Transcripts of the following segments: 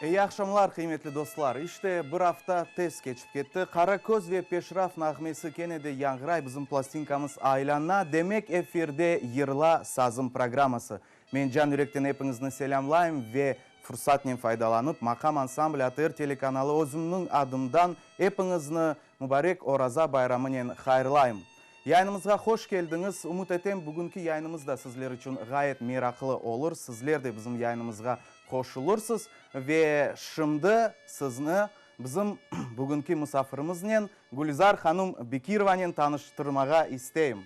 Eyi aqşamlar, qıymetli dostlar! İşte, bir afta tez keçip ketti. Qara köz ve peşraf nağmesi kene de yañğıray, bizim plastinkamız aylana. Demek, efirde Yırla, sazım programması. Men can yürekten epiñizni selâmlayım ve fursatnen faydalanıp, Maqam ansambli ATR telekanalı özümniñ adımdan epiñizni Mubarek Oraza bayramınen hayırlayım. Yayınımızğa hoş keldiñiz. Ümüt etem, bugünki yayınımız da sizler içün ğayet meraqlı olur, sizler de bizim yayınımızğa qoşulırsız. Ve şimdi sizni bizim bugünki musafirimiznen, Gülizar hanım Bekirovanen tanıştırmağa isteyim.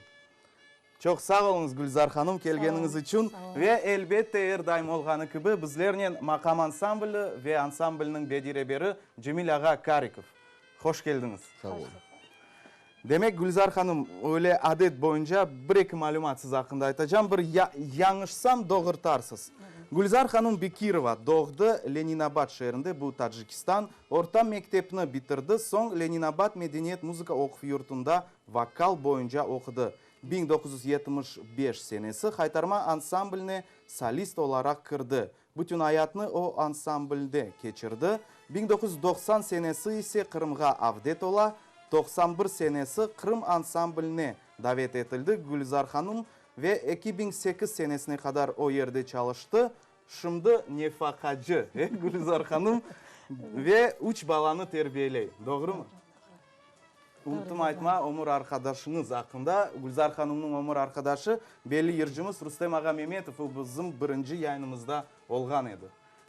Çoq sağ oluñız, Gülizar hanım, kelgeniñiz içün. Ve, elbette, er daim olğanı kibi, bizlernen Maqam ansambli ve ansamblniñ bediy reberi Cemil ağa Karikov. Hoş keldiñiz. Sağ olun. Demek, Gülizar hanım, öyle adet boyunca bir-eki malümat siz aqqında aytacağım. Bir yañışsam, doğurtarsız. Gülizar hanım Bekirova doğdı Leninabad şeerinde, bu Tacikistan. Orta mektepni bitirdi, soñ Leninabad medeniyet-muzıka oquv yurtunda vokal boyunca oqudı. 1975 senesi Haytarma ansambline solist olaraq kirdi. Bütün ayatını o ansamblde keçirdi. 1990 senesi ise Qırımğa avdet ola. 91 senesi Qırım ansambline davet etildi Gülizar hanım ve 2008 senesine qadar o yerde çalıştı. Şimdi nefaqacı, e, Gülizar hanım, ve üç balanı terbiyeley. Doğrumı? Unuttum aytma, ömür arqadaşıñız aqqında. Gülzar hanımnıñ ömür arqadaşı, belli yırcımız Rustem ağa Memetov, o bizim birinci yayınımızda olğan edi.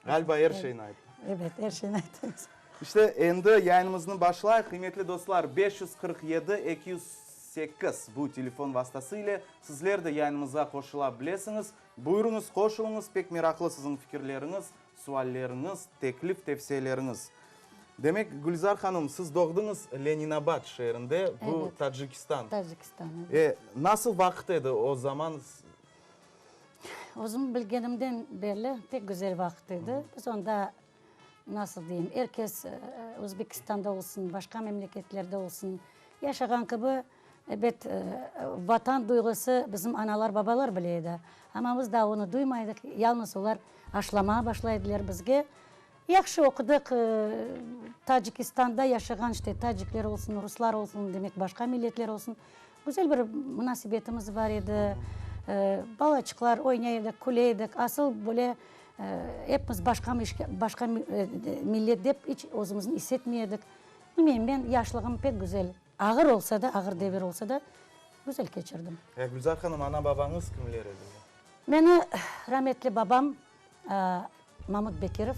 Ğaliba er şeyni ayttım. Ebet, er şeyni ayttıñız. İşte, endi yayınımıznı başlayıq. Qıymetli dostlar, 547 208 bu telefon vastası ile sizler de yayınımızğa qoşula bilesiñiz. Buyurıñız, qoşulıñız, pek meraqlı siziñ fikirleriñiz. Sualleriñiz, teklif, tevsiyeleriñiz. Demek, Gülzar hanım, siz doğdıñız Leninabad şeerinde, bu Tacikistan. Tacikistan, evet. E, nasıl vaqıt edi o zaman? Özüm bilgenimden berli pek güzel vaqıt edi. Biz onda, nasıl deyim, er kes Özbekistanda olsun, başqa memleketlerde olsun, yaşağan kibi, Ebet, Vatan duyğusı bizim analar, babalar bile edi. Amma biz daa onı duymaydıq, yalnız olar aşlamağa başlaydılar bizge. Yahşı oqudıq, Tacikistanda yaşağan işte tacikler olsun, ruslar olsun, demek başqa milletler olsun, güzel bir munasebetimiz bar edi. Balaçıqlar oynay edik, küle edik. Asıl böyle epimiz başqa başqa millet dep iç özümizni is etmey edik. Bilmeyim, men yaşlığım pek güzel. Ağır olsa da, ağır devir olsa da, güzel keçirdim. Ya Gülzar hanım, ana-babañız kimler edi? Meni rametli babam Mamut Bekirov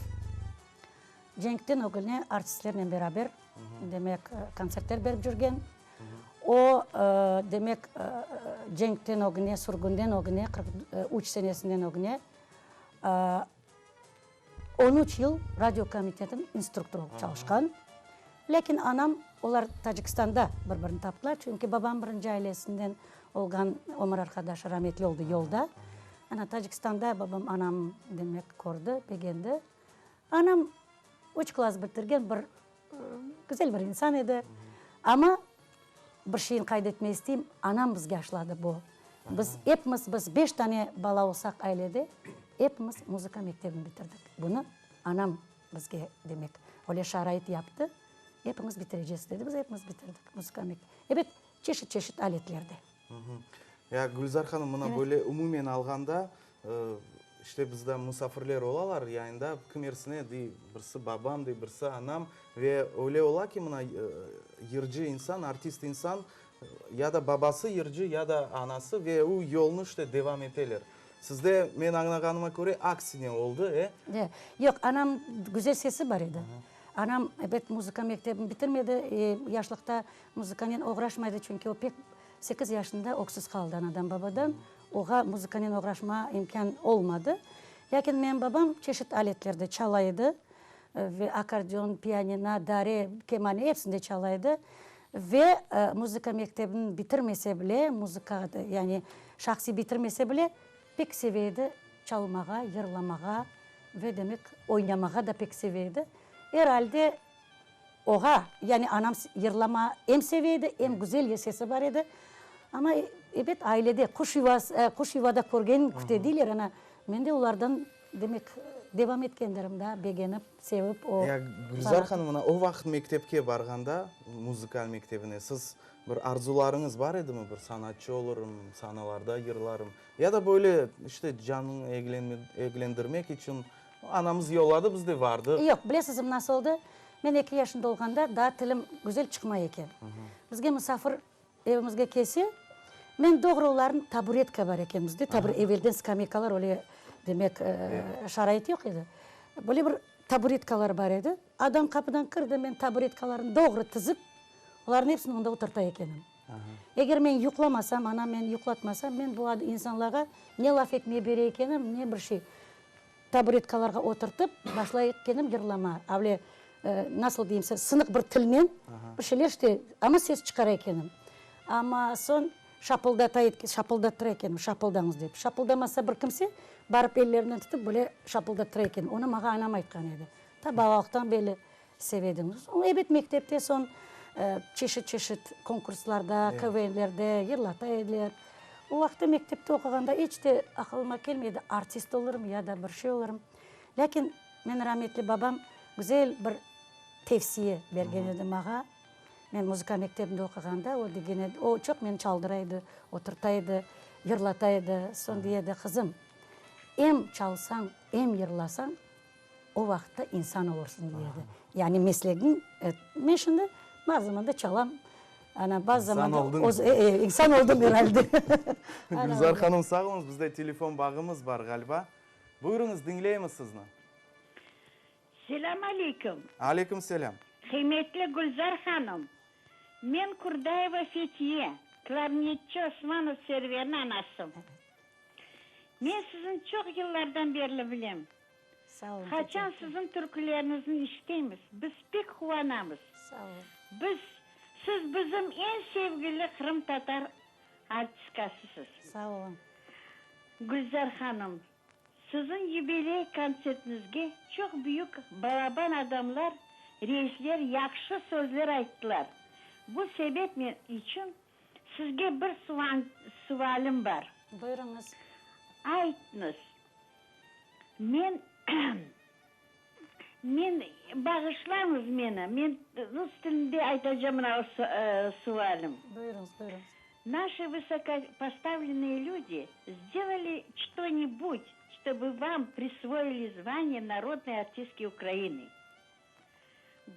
cenkten ögüne artistlernen beraber, demek, kontsertler berip cürgen. O, demek, cenkten ögüne, sürgünden ögüne, 43 senesinden ögüne On üç yıl radiokomitetiniñ instruktorı olıp çalışqan. Lâkin anam, olar Tacikistanda bir-birini taptılar, çünki babam birinci ailesinden olğan ömür arqadaşı rametli oldı yolda. Ana, Tacikistanda babam anam, demek, kördi, begendi. Anam üç klass bitirgen bir güzel bir insan edi. Amma Bir şeyni qayd etmege isteyim, anam bizge aşladı bu. Biz epimiz, biz beş tane bala olsaq ailede, epimiz muzıka mektebini bitirdik. Bunı anam bizge, demek, öyle şarait yaptı, epimiz bitirecesiz dedi, biz epimiz bitirdik muzıka mektebini. Ebet, çeşit-çeşit aletlerde. Ya, Gülzar hanım, mına böyle umumen alğanda, İşte, bizde musafirler olalar yayında, kimersine dey, birisi babam dey, birisi anam. Ve öyle ola ki, mına, yırcı insan, artist insan, ya da babası yırcı, ya da anası ve o yolnı işte devam eteler. Sizde, men añlağanıma köre, aksine oldı, e? De, yoq, anam güzel sesi bar edi. Anam, ebet, muzıka mektebini bitirmedi, yaşlıqta muzıkanen oğraşmaydı, çünki o pek sekiz yaşında öksüz qaldı anadan, babadan. Oğa muzıkanen oğraşmağa imkân olmadı. Lâkin menim babam çeşit aletlerde çala edi, ve akkordeon, pianino, dare, kemane, epsinde çala edi. Ve muzıka mektebini bitirmese bile, muzıka, yani şahsiy bitirmese bile, pek seve edi çalmağa, yırlamağa ve, demek, oynamağa da pek seve edi. Er alde Oğa, yani anam yırlama em seve edi, em güzel sesi bar edi. Amma, ebet, ailede quş yuvası, quş yuvada körgen küte deyler, ana, men de olardan, demek. devam etkendirim da, begenip, sevip o. Ya, Gülzar hanım, mına o vaqıt mektepke barğanda, muzıkal mektebine, siz bir arzularıñız bar edimi, bir sanatçı olurım, sanalarda yırlarım, ya da böyle, işte, canıñı eglendirmek içün anamız yolladı, biz de vardıq? Yoq, bilesizmi nasıl oldı? Men eki yaşında olğanda daa tilim güzel çıqmay eken. Bizge musafir Evimizge kelse, men doğru olarnı, taburetka bar eken bizde, tabur, evelden skameykalar öyle, demek, şarait yoq edi. Böyle bir taburetkalar bar edi. Adam qapıdan kirdi, men taburetkalarnı doğru tizip, olarnıñ episini onda oturta ekenim. Eger men yuqlamasam, anam meni yuqlatmasa, men bu insanlarğa ne laf etmeye bere ekenim, ne bir şey. Taburetkalarğa oturtıp, başlay ekenim yırlama. Avle, nasıl deyim, sınıq bir tilnen bir şeyler işte, amma ses çıqara ekenim. Amma soñ şapıldata, şapıldattıra ekenim, şapıldañız dep. Şapıldamasa bir kimse, barıp ellerinden tutıp, böyle şapıldattıra ekenim. Onı maña anam aytqan edi. Ta balalıqtan beri seve edim. Soñ, ebet, mektepte soñ çeşit-çeşit konkurslarda, KVNlerde yırlata ediler. O vaqıtta mektepte oquğanda iç de aqılıma kelmey edi, artist olurım ya da bir şey olurım. Lâkin meni rametli babam güzel bir tevsiye bergen edi mağa. Men muzıka mektebinde oquğanda o degen edi, o çoq meni çaldıra edi, oturta edi, yırlata edi. Soñ dey edi, Qızım, em çalsañ, em yırlasañ, O vaqıtta insan olursıñ, dey edi. Yani meslegiñ, men şimdi bazı zamanda çalam, ana, bazı zamanda İnsan oldıñ. E, insan oldım er alde. Gülzar hanım, sağ oluñız, bizde telefon bağımız bar ğaliba. Buyurıñız, diñleymiz sizni. Selâm aleyküm. Aleyküm selâm. Qıymetli Gülzar hanım, men Kurdayeva Fetiye, klarnetçi Osmanov Serverniñ anasım. Men sizni çoq yıllardan berli bilem. Sağ olun, Qaçan teşekkür. siziñ türküleriñizni işitemiz, biz pek quvanamız. Sağ olun. Biz, siz bizim eñ sevgili qırımtatar artistkasısız. Sağ olun. Gülzar hanım, siziñ yubiley kontsertiñizge çoq büyük balaban adamlar, reisler yahşı sözler ayttılar. Bu sebep men içün Sizge bir sualim bar. Buyurıñız. Aytñız, men, men, bağışlañız meni, men rus tilinde aytacam mına sualim. Buyurıñız, buyurıñız. Naşi vysokopostavlennıye lüdi sdelali çto-nibud, çtoby vam prisvoili zvaniye narodnoy artistki Ukrainy?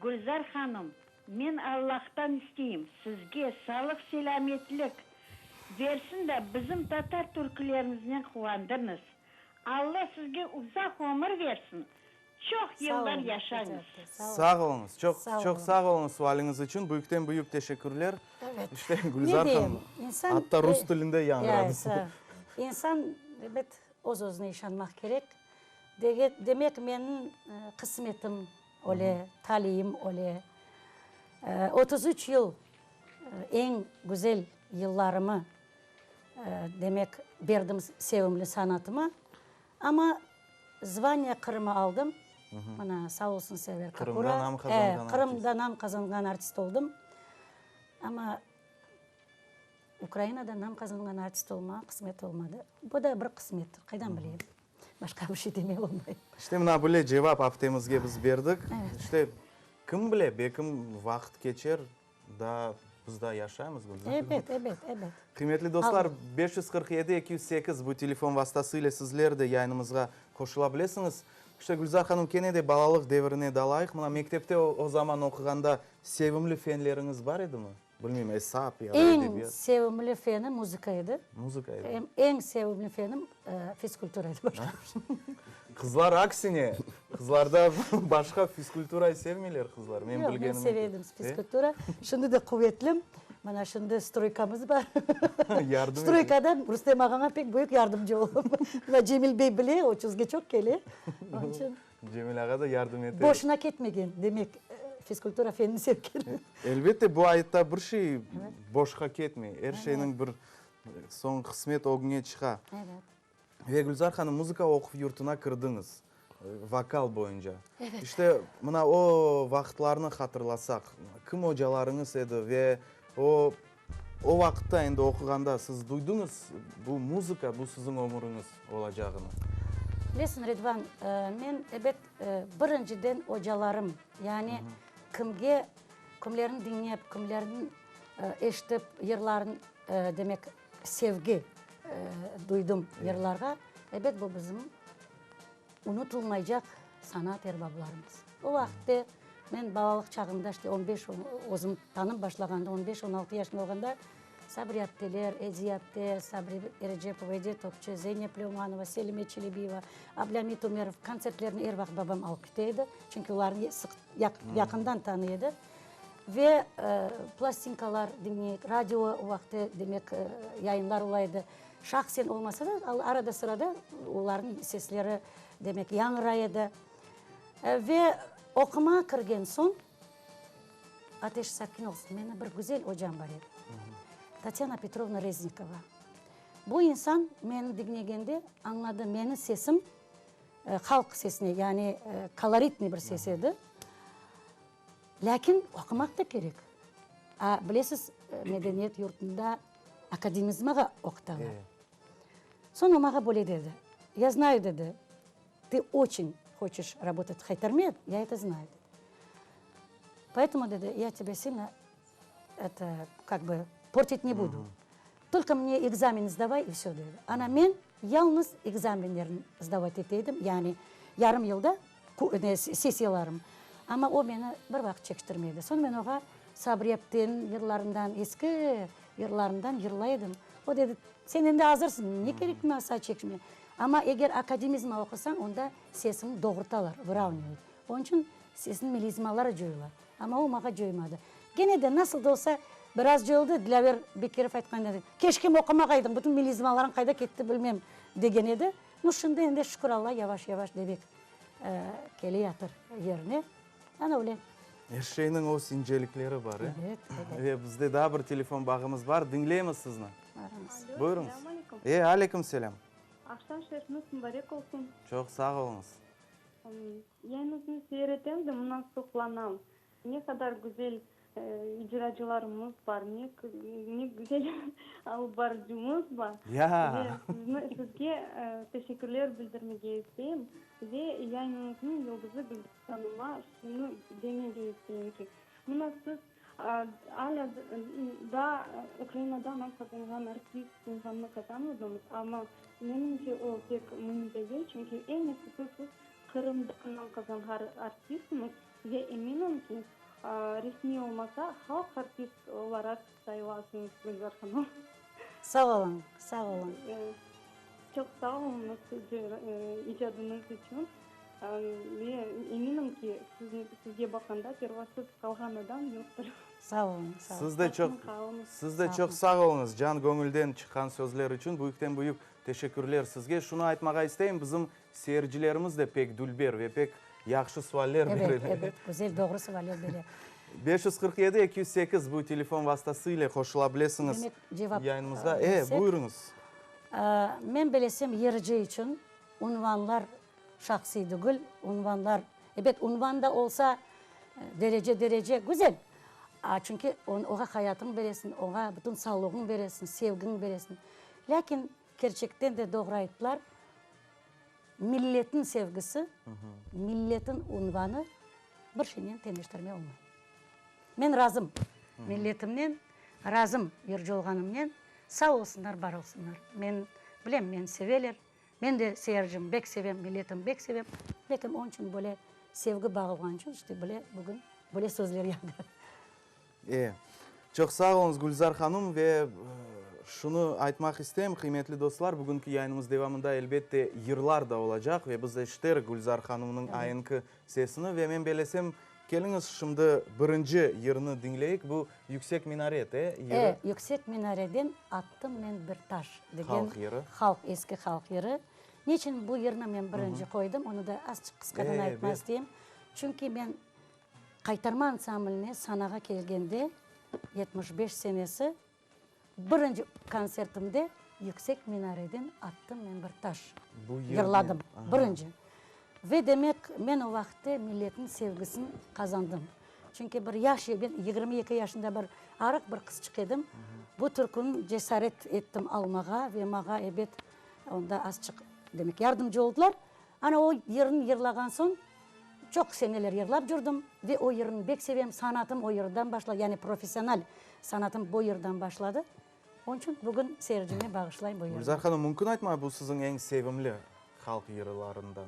Gülzar hanım, men Allahtan isteyim, sizge sağlıq-selâmetlik bersin da bizim tatar türkülerimiznen quvandırıñız. Alla sizge uzaq ömür versin, çoq Sağ yıllar olun, yaşañız. Fetiye apte, sağ olun. Sağ oluñız, çoq, Sağ çoq olun. sağ oluñız sualiñiz içün, büyükten-büyük teşekkürler. Evet. İşte, Ne Gülzar deyim, hanım, insan, atta rus tilinde Ya, yañğıradı. sağ. İnsan, ebet, öz-özüne işanmaq kerek. Demek, menim qısmetim öyle, taliyim öyle. 33 yıl eñ güzel yıllarımı, demek, berdim sevimli sanatıma. Amma zvaniye Qırımı aldım. Mına, sağ olsun Server Kakura. Qırımda nam qazanğan artist. Qırımda nam qazanğan artist oldım. Amma Ukrainada nam qazanğan artist olmağa qısmet olmadı. Bu da bir qısmettir, qaydan bileyim. Başqa bir şey demey olmayım. İşte mına böyle cevap aptemizge biz berdik. Evet. İşte kim bile, belkim vaqıt keçer, daa biz daa yaşaymız, Gülzar. Ebet, ebet, ebet. Qıymetli dostlar, 547 208 bu telefon vastası ile sizler de yayınımızğa qoşula bilesiñiz. İşte Gülzar hanım, kene de balalıq devirine dalayıq. Mına mektepte o zaman oquğanda sevimli fenleriñiz bar edimi? Bilmeyim, esap ya da edebiyat. Eñ sevimli fenim muzıka edi. Muzıka edi. Eñ sevimli fenim fizkultura edi, başqa bir şey. Qızlar aksine, qızlarda başqa fizkulturayı sevmeyler qızlar, men Yoq, men bilgenim. seve edim fizkultura. Şimdi de quvetlim. Mana şimdi stroykamız bar. Yardım Stroykada Rustem ağaña pek büyük yardımcı olam. Mına Cemil bey bile, o çizge çoq kele. Onıñ içün. Cemil ağa da yardım ete. Boşuna ketmegen, demek, fizkultura fenini sevgenim. Elbette, bu ayatta bir şey boşqa ketmey. Er şeyniñ bir soñ qısmet ögüñe çıqa. Evet. Ve Gülzar hanım, muzıka oquv yurtuna kirdiñiz, vokal boyunca. Evet. İşte, mına o vaqıtlarnı hatırlasaq, kim ocalarıñız edi ve o, o vaqıtta endi oquğanda siz duydıñız, bu muzıka, bu siziñ ömüriñiz olacağını? Bilesiñ, Ridvan, men, ebet, birinciden ocalarım, yani kimge, kimlerni diñlep, kimlerni eşitip, yırların, demek, sevgi duydım yırlarğa, ebet, bu bizim unutılmaycaq sanat erbaplarımız. O vaqıtte men balalıq çağımda, işte, on beş, özüm tanıp başlağanda, on beş, on altı yaşında olğanda, Sabri apteler, Ediye apte, Sabri Erecepova, Ediye Topçı, Zeynep Leumanova, Selime Çelebiyeva, Ablâmit Ümerov kontsertlerine er vaqıt babam alıp kete edi, çünki olarnı sıq, yaqından tanıy edi. Ve plastinkalar diñleyik, radio o vaqıtte, demek, yayınlar ola edi. Şahsen olmasa da, arada-sırada olarnıñ sesleri, demek, yañğıray edi. Ve oqumağa kirgen soñ, ateş sakin olsun, meni bir güzel ocam bar edi, Tatyana Petrovna Reznikova. Bu insan meni diñlegende añladı, meni sesim halq sesine, yani koloritniy bir ses edi. Lâkin oqumaq da kerek. A, bilesiz, medeniyet yurtunda akademizmağa oqutalar. Soñ o maña böyle dedi, Ya znаю, dedi, tı oçen hoçeş rabotat v Haytarme, ya eto znаю, dedi. Poetomu, dedi, ya tebâ silno, eto, kak bı, portit ne budu. Tolko mne ekzamen sdavay i vsö, dedi. Ana men yalnız ekzamenlerni sdavat ete edim, yani yarım yılda sessiyalarım. Amma o meni bir vaqıt çekiştirmedi. Soñ men oğa Sabriye apteniñ yırlarından, eski yırlarından yırlay edim. O dedi, sen endi azırsıñ, ne kerek mına sağa çekişme. Amma eger akademizma oqusañ, onda sesiñni doğurtalar, vıravnivayut. Onıñ içün sesniñ melizmaları coyula. Amma o mağa coymadı. Gene de, nasıl da olsa, biraz coyuldı, Dilâver Bekirov aytqan edi, Keşkem oqumağaydıñ, bütün melizmalarıñ qayda ketti bilmem, degen edi. Nu, şimdi endi, şükür Alla, yavaş-yavaş, demek, keleyatır yerine. Ana öyle. Er şeyniñ öz incelikleri bar, e? Ebet, ebet. Ve bizde daa bir telefon bağımız bar. Diñleymiz sizni. Barıñız. Alo, Buyurıñız. selâm aleyküm. E, aleyküm selâm. Aqşam şerifiniz mubarek olsun. Çoq sağ oluñız. Yayınıñıznı seyir etem de mına suqlanam. Ne qadar güzel icracılarımız bar, ne ne güzel alıp barıcımız bar. Ya! Ve sizni, sizge teşekkürler bildirmege isteyim. Ve yayınıñıznıñ yıldızı Gülsüm hanıma şunı demege isteyim ki, mına siz alâ daa Ukrainada nam qazanğan artist unvanını qazanmadıñız, amma menimce o pek müim degil, çünki eñ esası siz Qırımda nam qazanğan artistsiñiz ve eminim ki, resmiy olmasa, halq artist olaraq sayılasıñız, Gülzar hanım. Sağ oluñ, sağ oluñ. Çoq sağ oluñız icadıñız içün. Ve eminim ki, sizge baqqanda pervasız qalğan adam yoqtır. Sağ oluñ, sağ Siz de çoq, siz de çoq sağ oluñız, can göñülden çıqqan sözler içün. Büyükten-büyük teşekkürler sizge. Şunı aytmağa isteyim, bizim Seyircilerimiz de pek dülber ve pek yahşı sualler bereler. Ebet, ebet, güzel, doğru sualler bere. 547 208 bu telefon vastası ile qoşula bilesiñiz Demek, cevap yayınımızğa. E, bersek. buyurıñız. Men bilesem, yırcı içün unvanlar şahsiy degil, unvanlar, ebet, unvan da olsa, derece-derece güzel. A, çünki oña hayatıñ beresiñ, oña bütün sağlığıñ beresiñ, sevgiñ beresiñ. Lâkin Kerçekten de doğru ayttılar, milletin sevgisi, milletin unvanı bir şeynen teñeştirme olmay. Men razım milletimnen, razım yırcı olğanımnen, sağ olsunlar, bar olsunlar. Men bilem, meni seveler, men de seyircim bek sevem, milletim bek sevem, belkim onıñ içün böyle sevgi bağı olğanı içün işte böyle bugün böyle sözler yağdı. E. Çoq sağ oluñız, Gülzar hanım, ve şunı aytmaq isteyim, qıymetli dostlar, bugünki yayınımız devamında, elbette, yırlar da olacaq ve biz eşiterik Gülzar hanımnıñ aenki sesini ve men belesem, keliñiz, şimdi birinci yırnı diñleyik, bu Yüksek minaret, e, yırı. E, Yüksek minareden attım men bir taş degen Halq yırı. halq, eski halq yırı. Neçün bu yırnı men birinci qoydım, onı da azçıq qısqadan aytmaq isteyim. Çünki men Qaytarma ansambline sanağa kelgende, 75 senesi, birinci kontsertimde Yüksek minareden attım men bir taş yırladım, birinci. Ve demek, men o vaqıtte milletniñ sevgisini qazandım. Çünki bir yaş, men 22 yaşında bir arıq bir qızçıq edim, bu türküni cesaret ettim almağa ve mağa, ebet, onda azçıq, demek, yardımcı oldılar. Ana o yırnı yırlağan soñ, çoq seneler yırlap cürdim ve o yırnı bek sevem, sanatım o yırdan başladı, yani professional sanatım bu yırdan başladı. Onıñ içün bugün seyircime bağışlayım bu yırnı. Gülzar hanım, mümkün aytmay, bu siziñ eñ sevimli halq yırlarından?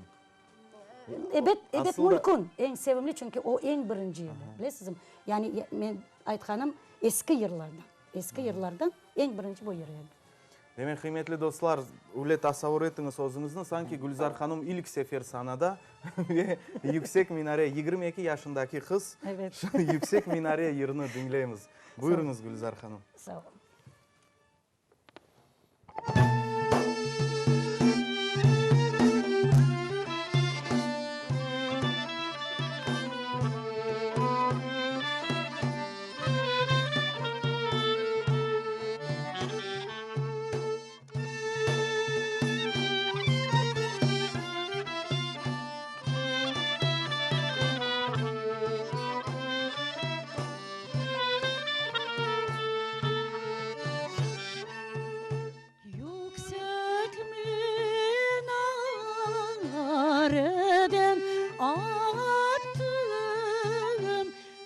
Ebet, ebet, mümkün, eñ sevimli, çünki o eñ birinci edi, bilesizmi? Yani men aytqanım eski yırlardan, eski yırlardan eñ birinci bu yır edi. Demek, qıymetli dostlar, öyle tasavur etiñiz özüñizni, sanki Gülzar hanım ilk sefer sanada ve Yüksek minare, 22 yaşındaki qız, Yüksek minare yırını diñleymiz. Buyurıñız, Gülzar hanım. Sağ olun. Yüksek minareden attım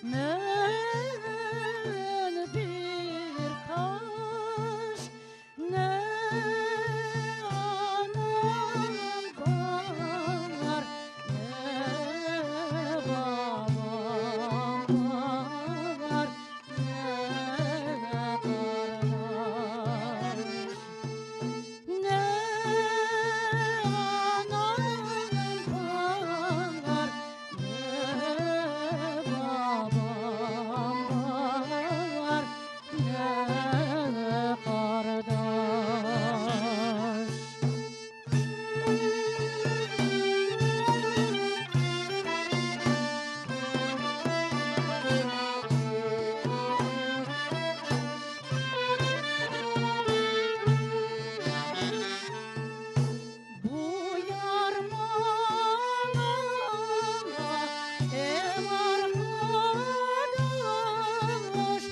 men bir taş, Ne anam bar, ne babam bar, ne qardaş. Ne anam bar, ne babam bar, ne qardaş. Bu yar maña em arqadaş,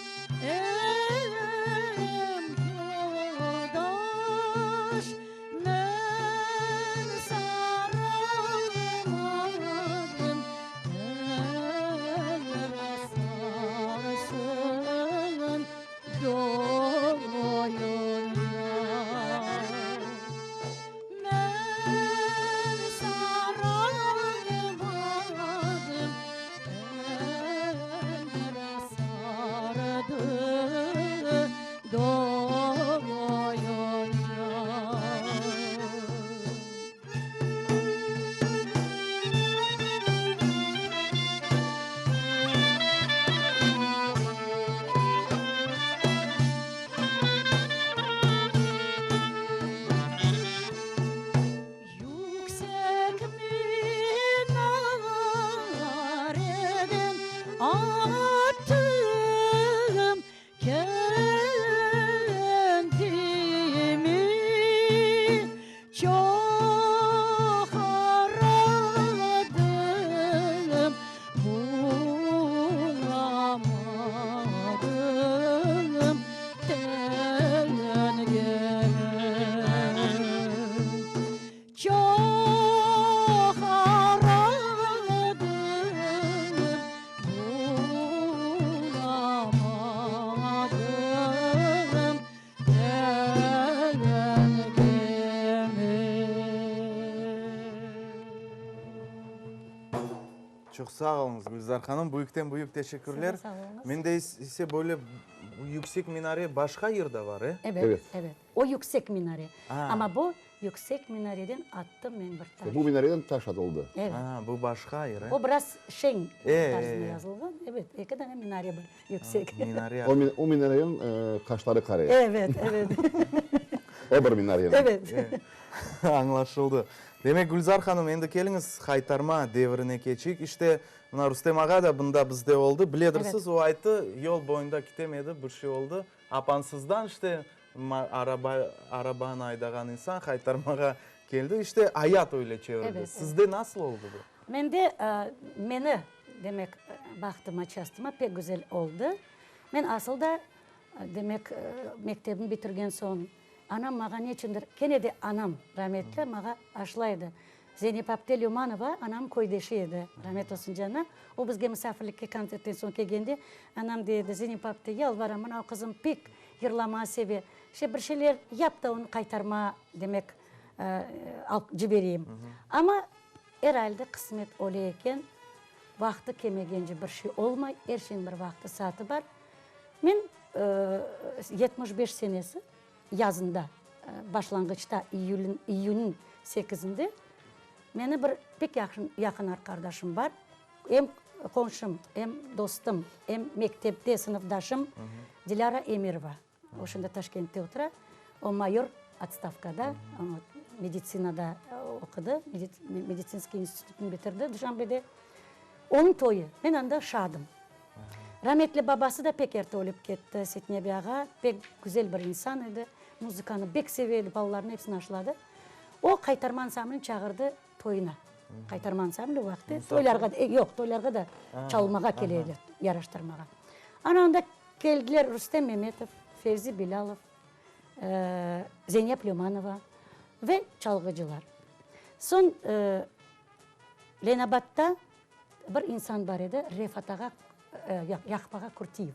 em yoldaş. Men sarılmadım, eller sarsın doyunca. Men sarılmadım, eller sardı doyunca. Yüksek minareden attım kendimi, Çoq aradım, bulamadım tengemi. Çoq aradım, bulamadım tengemi. Çoq sağ oluñız, Gülzar hanım, büyükten büyük teşekkürler. Siz de sağ oluñız. Mende ise böyle yüksek minare başqa yırda var, e? Ebet, ebet. O yüksek minare. Amma bu yüksek minareden attım men bir taş. Bu minareden taş atıldı. Evet. A, bu başqa yır, e? O biraz şeñ tarzında yazılğan. Evet, eki dane minare bar, yüksek. Minare. O minareniñ qaşları qara. Evet, evet. O bir minareniñ. Evet. Añlaşıldı. Demek, Gülzar hanım, endi keliñiz Haytarma devrine keçeyik. İşte, mına Rustem ağa da bunda bizde oldı. Biledirsiz, o ayttı, yol boyunda kitemedi, bir şey oldı. Apansızdan işte, araba, arabanı aydağan insan Haytarmağa keldi. İşte, ayat öyle çevirildi. Sizde nasıl oldı bu? Mende, meni, demek, bahtıma, çastıma pek güzel oldı. Men asıl da, demek, mektebni bitirgen soñ, Anam mağa neçündir, kene de anam rametli mağa aşlaydı. Zeynep apte Lümanova anam köydeşi edi, ramet olsun canına. O bizge musafirlikke kontsertten soñ kelgende, anam dey edi, Zeynep apte, yalvaram, mına o qızım pek yırlamağa seve, işte bir şeyler yap da onı qaytarma, demek, alıp cibereyim. Amma er alde qısmet öyle eken, vaqtı kelmegence bir şey olmay, er şeyniñ bir vaqtı, saatı bar. Men 75 senesi yazında, başlanğıçta, iyülniñ, iyünniñ sekizinde meni bir pek yaqın, yaqın arqardaşım bar, em qonşum, em dostum, em mektepte sınıfdaşım Dilâra Emirova, o şimdi Taşkentte otura, o mayor otstavkada, meditsinada oqudı, meditsinskiy institutnı bitirdi Duşanbede. Onıñ toyu, men anda şadım. Rametli babası da pek erte ölip ketti, Setnebi ağa, pek güzel bir insan edi, muzıkanı bek seve edi, balalarını episini aşladı. O, Qaytarma ansamblini çağırdı toyuna. Qaytarma ansambli o vaqıtte toylarğa, yoq, toylarğa da çalmağa kele edi, yaraştırmağa. Ana anda keldiler Rustem Memetov, Fevzi Bilâlov, Zeynep Lümanova ve çalğıcılar. Soñ Lenabatta bir insan bar edi, Refat ağa, yoq, Yaqub ağa Kurtiyev.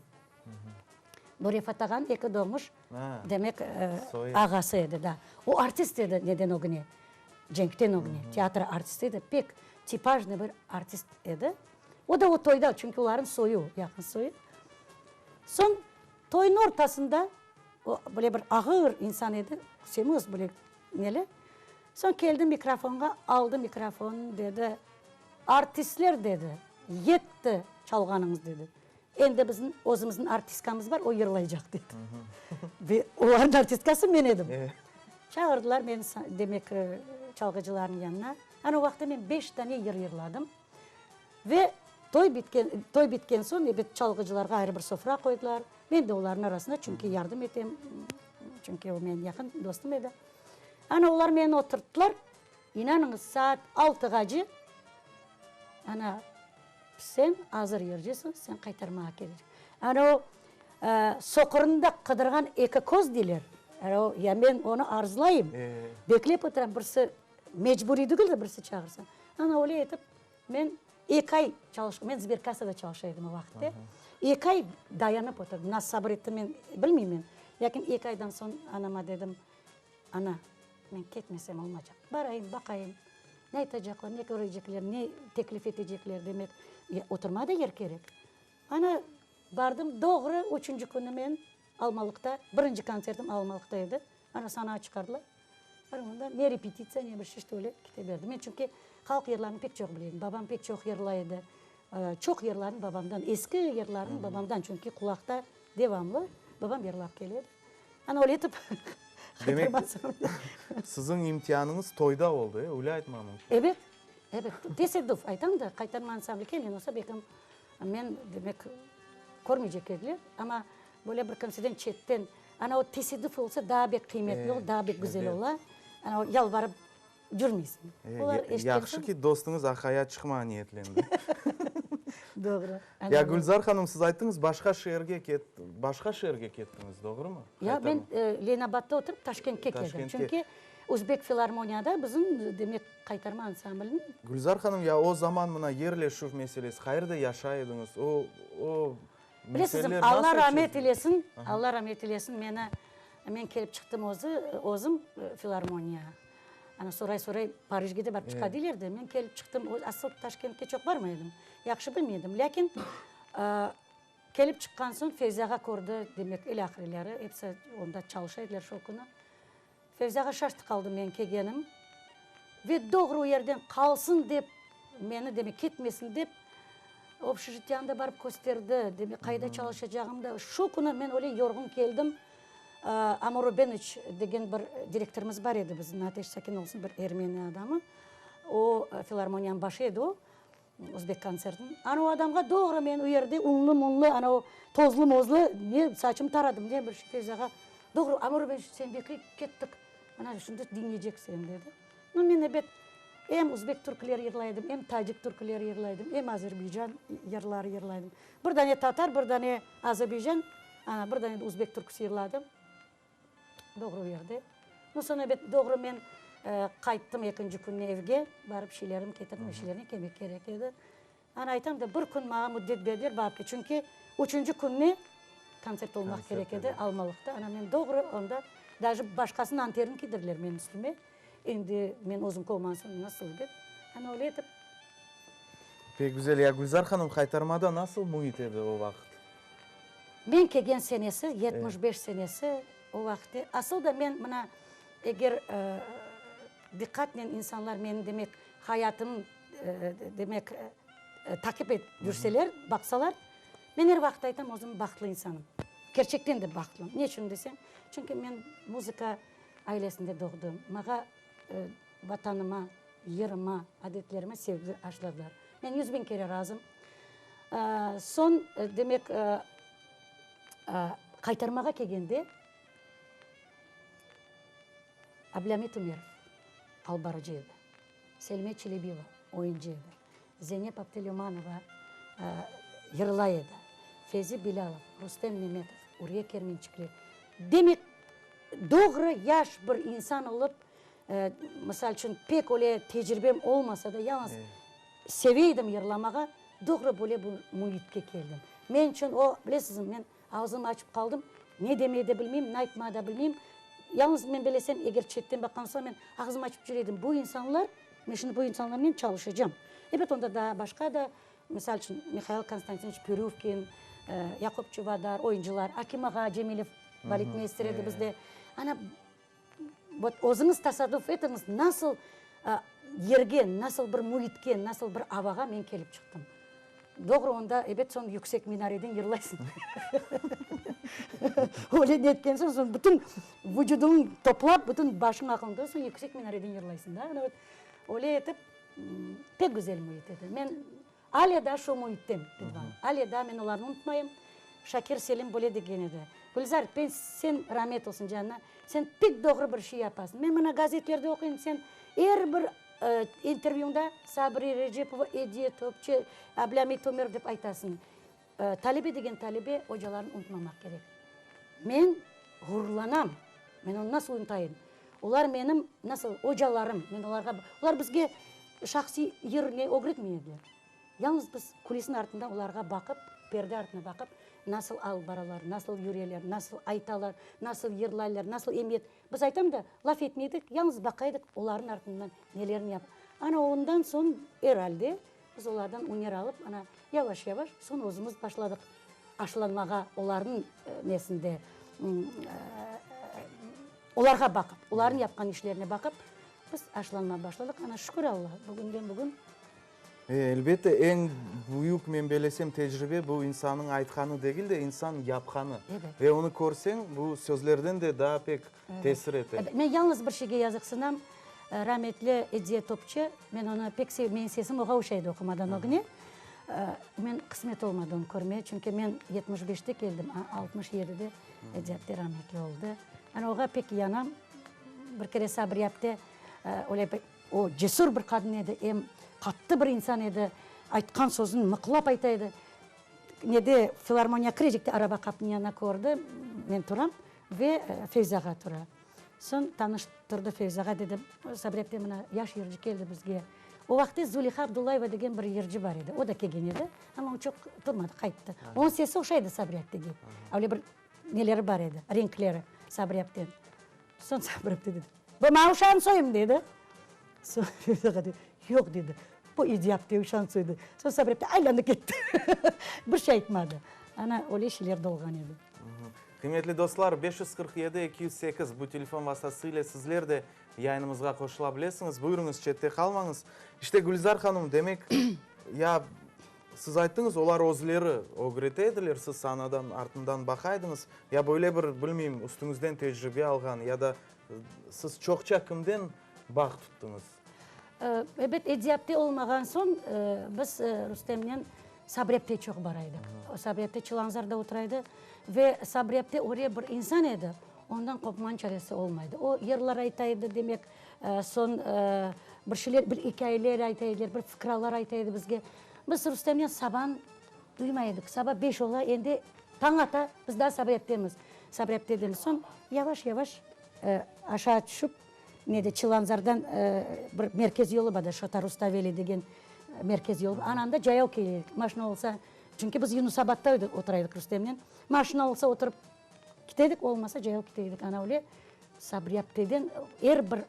Bu Refat ağanıñ eki doğmuş, demek, ağası edi, da. O artist edi neden ögüne, cenkten ögüne, teatr artisti edi, pek tipajnıy bir artist edi. O da o toyda, çünki olarnıñ soyu, yaqın soyu. Soñ toynıñ ortasında, o böyle bir ağır insan edi, semiz, böyle neli. Soñ keldi mikrofonğa, aldı mikrofonnı, dedi, Artistler, dedi, yetti çalğanıñız, dedi. Endi bizim özümizniñ artistkamız bar, o yırlaycaq, dedi. Ve olarnıñ artistkası men edim. Çağırdılar meni, demek, çalğıcılarnıñ yanına. Ana o vaqıtta men beş tane yır yırladım. Ve toy bitken, toy bitken soñ, ebet, çalğıcılarğa ayrı bir sofra qoydılar. Men de olarnıñ arasında, çünki yardım etem, çünki o menim yaqın dostum edi. Ana olar meni oturttılar, inanıñız, saat altığace, ana, sen azır yırcısıñ, sen qaytarmağa kerek. Ana o soqurını da qıdırğan eki köz deyler, ana o, ya men onı arzlayım, beklep oturam, birisi mecburiy degil de, birisi çağırsa. Ana öyle etip men eki ay çalış, men sberkassada çalışa edim o vaqıtte, eki ay dayanıp oturdım, nasıl sabır ettim men bilmeymen, lâkin eki aydan soñ anama dedim, Ana, men ketmesem olmacaq. Barayım, baqayım, ne aytacaqlar, ne körecekler, ne teklif etecekler, demek, oturmağa da yer kerek. Ana, bardım, doğru üçünci künü men Almalıqta, birinci kontsertim Almalıqta edi. Ana, sanağa çıqardılar. Onda ne repetitsiya, ne bir şey, işte öyle kete berdim. Men çünki halq yırlarını pek çoq bile edim. Babam pek çoq yırlay edi. Çoq yırlarnı babamdan, eski yırlarnı babamdan, çünki qulaqta devamlı babam yırlap kele edi. Ana öyle etip Demek, siziñ imtianıñız toyda oldı, e? Öyle aytma mümkün. Ebet, ebet. Tesadüf, aytam da, Qaytarma ansambli kelgen olsa, belkim, men, demek, körmeycek ediler. Amma böyle bir kimseden çetten, ana o tesadüf olsa, daa bek qıymetli ola, daa bek güzel ola. Ana o yalvarıp cürmeysiñ. Olar eşitken soñ. Yahşı ki, dostuñız aqaya çıqmağa niyetlendi. Doğru. Ya, Gülzar hanım, siz ayttıñız, başqa şeerge ket, başqa şeerge kettiñiz, doğrumı? Ya, men Leninabadda oturıp, Taşkentke keldim. Çünki Özbek filarmoniyada bizim, demek, Qaytarma ansambliniñ. Gülzar hanım, ya o zaman mına yerleşüv meselesi, qayerde yaşay ediñiz? O, o Bilesizmi, Alla ramet eylesin, Alla ramet eylesin, meni, men kelip çıqtım özü, özüm filarmoniyağa. Ana soray-soray Parijge de barıp çıqa deyler de, men kelip çıqtım, asıl Taşkentke çoq barmay edim, yahşı bilmey edim. Lâkin kelip çıqqan soñ Fevzi ağa kördi, demek, ilâhreleri, episi onda çalışa ediler şo künü. Fevzi ağa şaştı qaldı men kelgenim ve doğru o yerden qalsın dep, meni, demek, ketmesin dep, Общejitiyanı da barıp kösterdi, demek, qayda çalışacağım da. Şu künü men öyle yorğun keldim, Amur Rubenoviç degen bir direktorımız bar edi bizim, ateş sakin olsun, bir ermeni adamı. O, filarmoniyanıñ başı edi o, Özbek kontsertiniñ. Ana o adamğa doğru men o yerde unlı-munlı, ana o tozlu-mozlu, ne saçımnı taradım, ne bir şey, Fevzi ağa, doğru, Amur Rubenoviç seni bekley, kettik, ana şimdi diñleycek seni, dedi. Nu, men ebet, em özbek türküleri yırlay edim, em tacik türküleri yırlay edim, em azerbaycan yırları yırlay edim. Bir dane tatar, bir dane azerbaycan, ana, bir dane de özbek türküsi yırladım. Doğru o yerde. Nu, soñ ebet, doğru men. Qayttım ekinci künni evge, barıp şeylerim ketirdim, şeylerni kelmek kerek edi. Ana aytam da, bir kün maña müddet berdiler barıp kel, çünki üçünci künni kontsert olmaq kerek edi Almalıqta. Ana men doğru onda, daje başqasınıñ anterini kiydirdiler menim üstüme. Endi men özüm olmağan soñ nasıl dep, ana öyle etip. Pek güzel. Ya Gülzar hanım, Haytarmada nasıl müit edi o vaqıt? Men kelgen senesi, 75 senesi, o vaqıt, asıl da men mına eger diqqatnen insanlar meni demek hayatım demek taqip etip yürseler, baqsalar, men er vaqıt aytam, özüm bahtlı insanım. Kerçekten de bahtlım. Ne içün deseñ, çünki men muzıka ailesinde doğdım. Mağa Vatanıma, yırıma, adetlerime sevgi aşladılar. Men 100000 kere razım. Soñ, demek, qaytarmağa kelgende Ablâmit Ümerov alıp barıcı edi, Selime Çelebiyeva oyuncı edi, Zeynep Aptelümanova yırlay edi, Fevzi Bilâlov, Rustem Memetov, Ürye Kermençikli. Demek, doğru yaş bir insan olıp, Misal içün, pek öyle tecribem olmasa da, yalıñız seve edim yırlamağa, doğru böyle bir müitke keldim. Men içün o, bilesizmi, men ağzımnı açıp qaldım, ne demeye de bilmeyim, ne aytmağa da bilmeyim. Yalıñız men bilesem, eger çetten baqqan olsam, men ağzımnı açıp yüre edim, bu insanlar, men şimdi bu insanlarnen çalışacağım. Ebet, onda daa başqa da, misal içün, Mihail Konstantinoviç Pürüvkin, Yaqub Çuvadar, oyuncılar, Akim ağa Cemilev baletmeyster edi bizde. Ana, Vot, özüñiz tasaduf etiñiz, nasıl yerge, nasıl bir müitke, nasıl bir avağa men kelip çıqtım. Doğru, onda, ebet, soñ yüksek minareden yırlaysıñ. Öyle netken soñ, soñ bütün vucudıñ toplap, bütün başıñ aqılıñ toplap, soñ yüksek minareden yırlaysıñ da. Ana vot, öyle etip, pek güzel müit edi. Men Alâ daa şu müitten, Ridvan. Alâ daa men olarnı unutmayım. Şakir Selim böyle degen edi, Gülzar, pen, sen, ramet olsun canına, sen pek doğru bir şey yapasıñ. Men mına gazetlerde oquyım, sen er bir intervyuñda Sabri Recepova, Ediye Topçı, Ablâmit Ömerov dep aytasıñ. Talebe degen talebe ocalarını unutmamaq kerek. Men ğururlanam. Men onı nasıl unutayım? Olar menim, nasıl, ocalarım. Men olarğa, olar bizge şahsiy yır ne ögretmey ediler. Yalnız biz kulisniñ artında olarğa baqıp, perde artına baqıp, nasıl alıp baralar, nasıl yüreler, nasıl aytalar, nasıl yırlaylar, nasıl emiyet. Biz aytam da, laf etmey edik, yalnız baqa edik olarnıñ artından nelerini yap. Ana ondan soñ, er alde, Biz olardan üner alıp, ana, yavaş-yavaş, soñ özümiz başladıq aşılanmağa, olarnıñ nesinde, olarğa baqıp, olarnıñ yapqan işlerine baqıp, biz aşılanmağa başladıq. Ana, şükür Allağa, bugünden bugün. Elbette, eñ büyük, men belesem, tecribe bu insannıñ aytqanı degil de, insan yapqanı. Ve onı körseñ, bu sözlerden de daa pek tesir ete. Men yalıñız bir şeyge yazıqsınam, rametli Ediye Topçı, men onı pek sevem, menim sesim oğa oşaydı oqumadan ögüne. Men qısmet olmadı onı körmeye, çünki men 75-te keldim, a 67-de Ediye apte rametli oldı. Yani oğa pek yanam. Bir kere Sabriye apte öyle bir, o cesur bir qadın edi, em qattı bir insan edi, aytqan sözüni mıqlap ayta edi. Nede, filarmoniya kirecekte araba qapınıñ yanına kördi, men turam. Ve Fevzi ağa tura. Soñ tanıştırdı Fevzi ağa, dedi, Sabri apte, mına, yaş yırcı keldi bizge. O vaqıtte Zuliha Abdullayeva degen bir yırcı bar edi, o da kelgen edi, amma o çoq turmadı, qayttı. Onıñ sesi oşay edi Sabri aptege, öyle bir neleri bar edi, renkleri Sabri apteniñ. Soñ Sabri apte dedi, Bu maña uşağın soyum, dedi. Soñ Fevzi ağa dedi, Yoq, dedi, bu Ediye apte uşağın soyu, dedi. Soñ Sabri apte aylandı ketti, bir şey aytmadı. Ana, öyle şeyler de olğan edi. Qıymetli dostlar, 547 208 bu telefon vastası ile sizler de yayınımızğa qoşula bilesiñiz. Buyurıñız, çette qalmañız. İşte, Gülizar hanım, demek, ya siz ayttıñız, olar özleri ögrete ediler, siz sanadan artından baqa ediñiz. Ya böyle bir, bilmeyim, üstüñizden tecribe alğan ya da siz çoqça kimden bağ tuttıñız? Ebet, Ediyapte olmağan soñ biz Rustemnen Sabriyapte çoq bara edik. Sabriyapte Çılanzarda otura edi ve Sabriyapte öyle bir insan edi, ondan qopmanıñ çaresi olmaydı. O, yırlar ayta edi, demek, soñ bir şeyler, bir ikâyeler ayta ediler, bir fıkralar ayta edi bizge. Biz Rustemnen saban duymay edik. Saba beş ola, endi tañ ata, biz daa Sabriyaptemiz. Sabriyaptedemiz. Soñ yavaş-yavaş aşağı tüşip. Nede, Çilanzardan bir merkez yolu bar da, Şota Rustaveli degen merkez yolu bar. Ana anda cayav kele edik. Maşina olsa, çünki biz Yunusabatta otura edik Rustemnen. Maşina olsa oturıp kite edik, olmasa cayav kite edik. Ana öyle Sabriye apteden er bir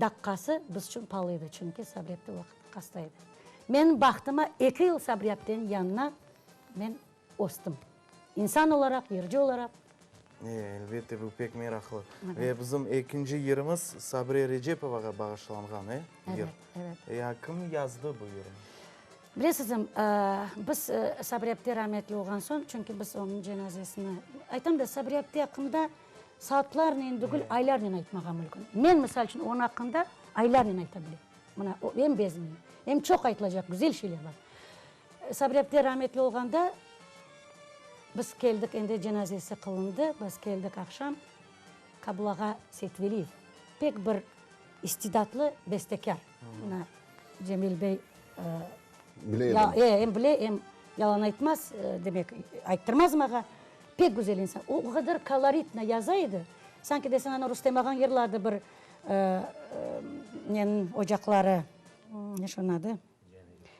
daqqası biz içün palı edi, çünki Sabriye apte o vaqıt hasta edi. Menim bahtıma eki yıl Sabriye apteniñ yanına men östim. İnsan olaraq, yırcı olaraq. E, elbette, bu pek meraqlı. Ve bizim ekinci yırımız Sabriye Recepovağa bağışlanğan, e, yır. Evet, evet. Ya kim yazdı bu yırnı? Bilesizmi, biz Sabriye apte rametli olğan soñ, çünki biz onıñ cenazesini, aytam da, Sabriye apte aqqında saatlarnen degil, aylarnen aytmağa mümkün. Men, misal içün, onıñ aqqında aylarnen ayta bilem. Mına, em bezmeyim, em çoq aytılacaq güzel şeyler bar. Sabriye apte rametli olğanda, biz keldik, endi cenazesi qılındı, biz keldik aqşam, Qabul ağa Seytveliyev, pek bir istidatlı bestekâr. Mına, Cemil bey Bile edim. E, em bile, em yalan aytmaz, demek, ayttırmaz mağa. Pek güzel insan. O, o qadar koloritno yaza edi, sanki deseñ, ana Rustem ağañ yırladı bir neniñ ocaqları, ne şunıñ adı?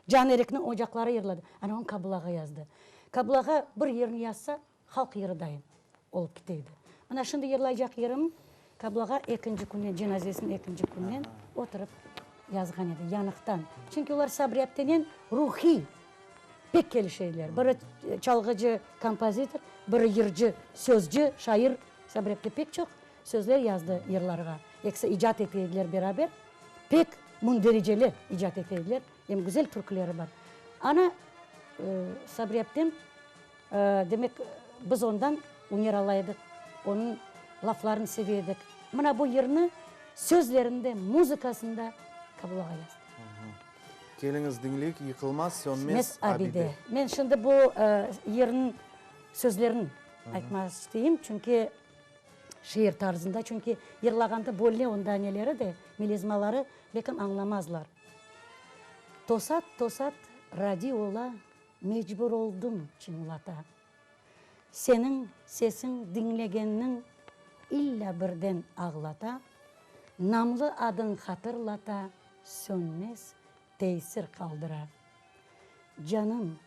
Can Erikniñ ocaqları yırladı. Ana onı Kabul ağa yazdı. Kabul ağa bir yırnı yazsa, halq yırı dayın olıp kite edi. Mına şimdi yırlaycaq yırım Kabul ağa ekinci künnen, cenazesiniñ ekinci künnen oturıp yazğan edi, yanıqtan. Çünki olar Sabri aptenen ruhiy pek kelişe ediler. Biri çalğıcı, kompozitor, biri yırcı, sözcü, şair. Sabri apte pek çoq sözler yazdı yırlarğa. Ekisi icat ete ediler beraber. Pek mündericeli icat ete ediler, em güzel türküleri bar. Ana, Sabriye aptem, demek, biz ondan üner ala edik, onıñ laflarını seve edik. Mına bu yırnı sözlerini de, muzıkasını da Kabul ağa yazdı. Keliñiz diñleyik, Yıqılmaz, sönmez abide. Men şimdi bu yırnıñ sözlerini aytmaq isteyim, çünki Şiir tarzında, çünki yırlağanda böyle onda neleri de, melizmaları belkim añlamazlar. Tosat-tosat radiola mecbur oldım çıñlata. Seniñ sesiñ diñlegenniñ illa birden ağlata, Namlı adıñ hatırlata, sönmez tesir qaldıra. Canım,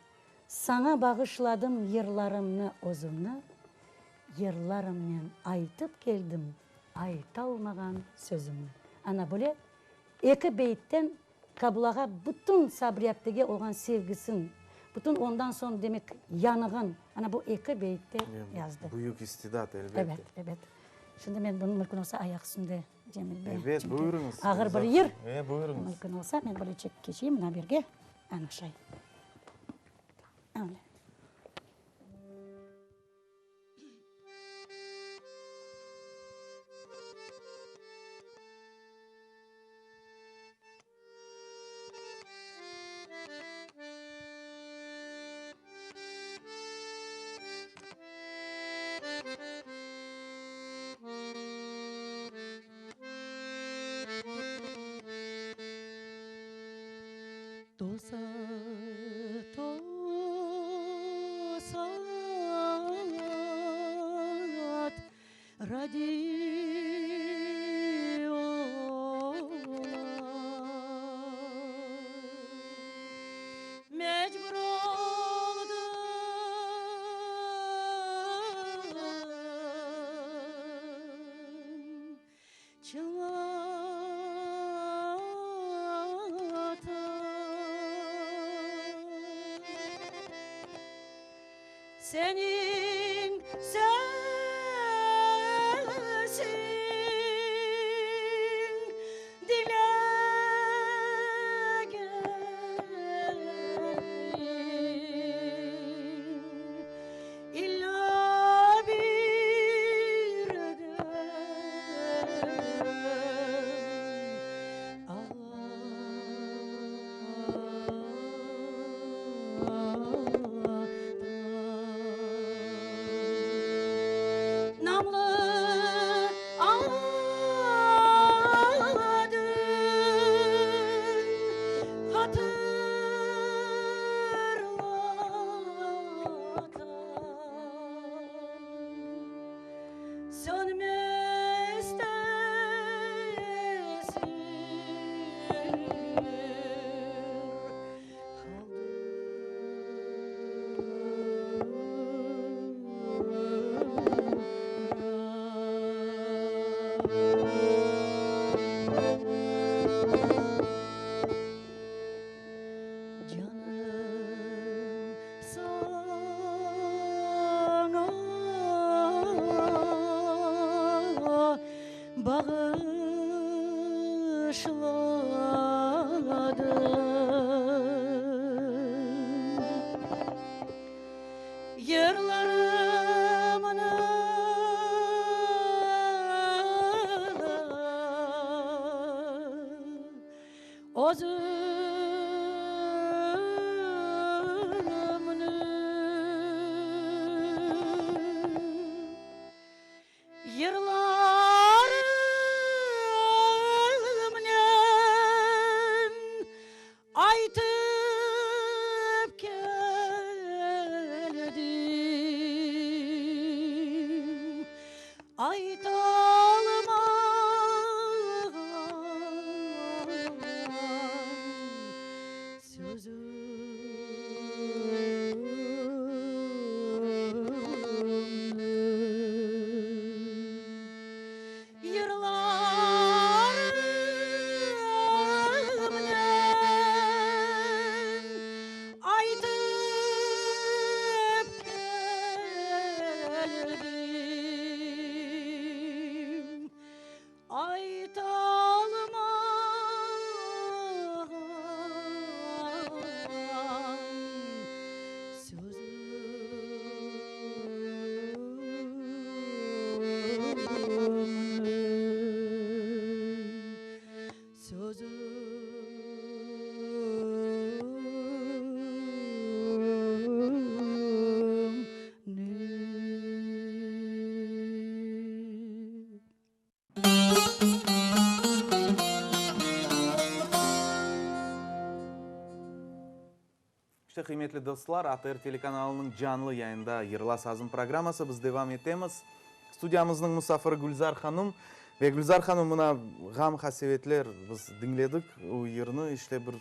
saña bağışladım yırlarımnı özümni, Yırlarımnen aytıp keldim aytalmağan sözümni. Ana böyle eki beytten Kabul ağa bütün Sabri aptege olğan sevgisin, bütün ondan soñ demek yanığın ana bu eki beytte yazdı. Büyük istidat, elbette. Ebet, ebet. Şimdi men bunı mümkün olsa ayaq üstünde, Cemil bey. Ebet, buyurıñız. Ağır bir yır. E, buyurıñız. Mümkün olsa men böyle çekip keçeyim mına bu yerge. Ana şay. Öyle. Tosat, tosat, radiola Mecbur oldım Çıñlata. Seniñ sesiñ diñlegenim İlla birden ağlata. Canım saña bağışladım. Yırlarımnı özümni. Yırlarımnen Aytıp keldim, aytalmağan sözümni. Yırlarımnen aytıp keldim, aytalmağan sözümni. İşte, qıymetli dostlar, ATR telekanalınıñ canlı yayında Yırla sazım programması. Biz devam etemiz. Studiyamıznıñ musafiri Gülzar hanım. Ve Gülzar hanım, mına ğam-qasevetler biz diñledik o yırnı, işte bir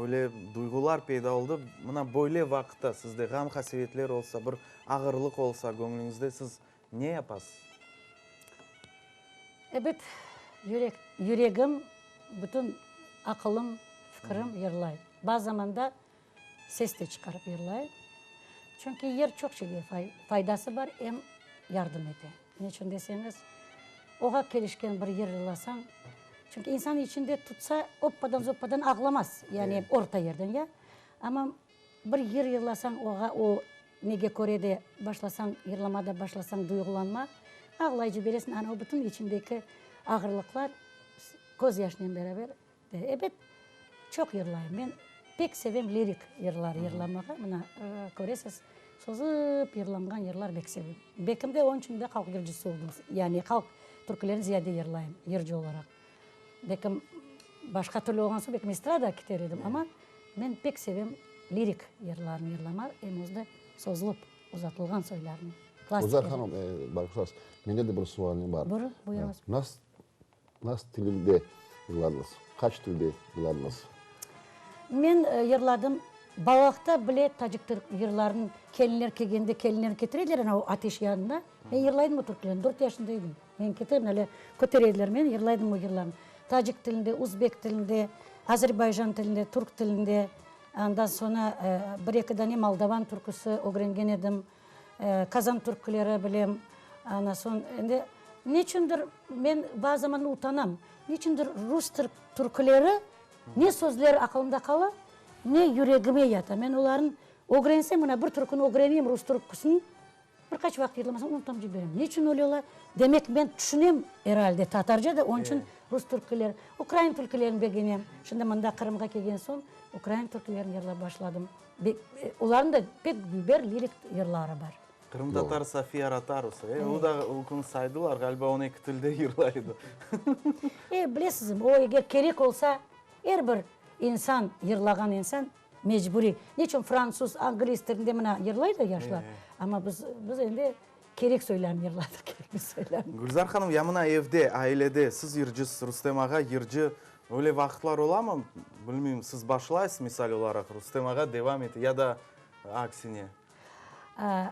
öyle duyğular peyda oldı. Mına böyle vaqıtta sizde ğam-qasevetler olsa, bir ağırlıq olsa göñlüñizde siz ne yapasız? Ebet, yürek, yüregim, bütün aqılım, fikirim yırlay. Bazı zamanda ses de çıqarıp yırlay. Çünki yır çoq şeyge faydası bar, em yardım ete. Ne içün deseñiz, oğa kelişken bir yır yırlasañ, çünki insan içinde tutsa, oppadan-zoppadan ağlamaz, yani orta yerden, ya. Amma Bir yır yırlasañ, oğa o nege köre de başlasañ yırlama da başlasañ duyğulanma, ağlay ciberesiñ, ana o bütün içindeki ağırlıqlar köz yaşnen beraber de. Ebet, çoq yırlayım. Men pek sevem lirik yırlar yırlamağa. Mına, köresiz, sozıp yırlanğan yırlar bek sevem. Bekim de onıñ içün de halq yırcısı oldım. Yani halq türkülerini ziyade yırlayım, yırcı olaraq. Belkim, başqa türlü olğan soñ, belkim, estradağa keter edim, amma men pek sevem lirik yırlarnı yırlama, em özü de sozulıp uzatılğan soylarnı, klassik Gülzar hanım, bağışlañız, mende de bir sualim bar. Buyurıñ, buyurıñız. Nas, nas tilinde yırladıñız? Qaç tilde yırladıñız? Men yırladım, balalıqta bile tacik yırlarını kelinler kelgende, kelinler ketire ediler ana o ateş yanına, men yırlaydım o türkülerni, dört yaşında edim. Men ketem, ale kötere ediler meni, yırlaydım o yırlarnı. Tacik tilinde, uzbek tilinde, azerbaycan tilinde, türk tilinde, andan soñra bir-eki dane moldovan türküsi ögrengen edim, kazan türküleri bilem. Andan soñ, endi neçündir men bazı zaman utanam, neçündir rus türküleri ne sözleri aqılımda qala, ne yüregime yata. Men olarnı ögrensem, mına bir türküni ögreneyim, rus türküsini, Bir qaç vaqıt yırlamasam, unutam ciberem. Ne içün öyle ola? Demek, men tüşünem, er alde, tatarca da, onıñ içün rus türküleri, ukrain türkülerini begenem. Şimdi mında Qırımğa kelgen soñ, ukrain türkülerini yırlap başladım. Olarnıñ da pek dülber lirik yırları bar. Qırımtatar Sofiya Rotarusı, e, o da o kün saydılar, ğaliba, on eki tilde yırlay edi. E, bilesizmi, o eger kerek olsa, er bir insan, yırlağan insan, Mecburiy. Neçün fransuz, angliz tilinde mına yırlay da yaşlar, amma biz, biz endi kerek soylarnı yırladıq, kerekli soylarnı. Gülzar hanım, ya mına evde, ailede siz yırcısız, Rustem ağa yırcı, öyle vaqıtlar olamı, bilmeyim, siz başlaysız, misal olaraq, Rustem ağa devam ete ya da aksine?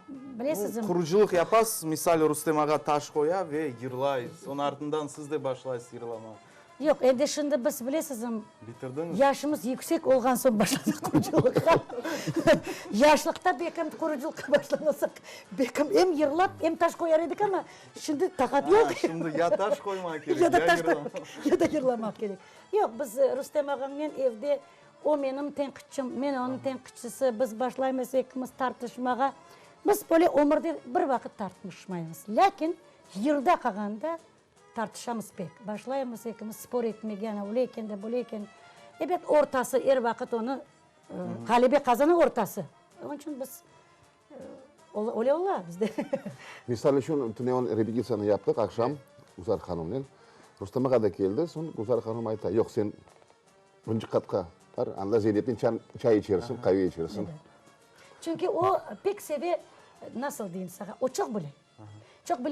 Bilesizmi. Qurucılıq yapasız, misal, Rustem ağa taş qoya ve yırlay, soñ artından siz de başlaysız yırlamağa. Yoq, endi şimdi biz, bilesizmi, Bitirdiñiz? yaşımız yüksek olğan soñ başladıq qurucılıqqa. Yaşlıqta belkim qurucılıqqa başlamasaq, belkim em yırlap, em taş qoyar edik, amma şimdi taqat yoq. Ha, şimdi ya taş qoymaq kerek, ya da ya taş yırlamaq. Ya da yırlamaq kerek. Yoq, biz Rustem ağamnen evde, o menim tenqitçim, men onıñ tenqitçisi, biz başlaymız ekimiz tartışmağa. Biz böyle ömürde bir vaqıt tartışmaymız. Lâkin yırda qalğanda Tartışamız pek. Başlaymız ekimiz spor etmege, ana öyle eken de, böyle eken. Ebet, ortası er vaqıt onı, ğalebe qazana ortası. Onıñ içün biz, öyle ola bizde. Misal içün, tünevin repetitsiyanı yaptıq aqşam Guzar hanımnen. Rustem ağa da keldi, soñ Guzar hanım ayta, yoq, sen birinci qatqa bar, anda Zeynepnen çay içersiñ, qave içersiñ. Çünki o pek seve, nasıl deyim saña, o çoq bile. Çoq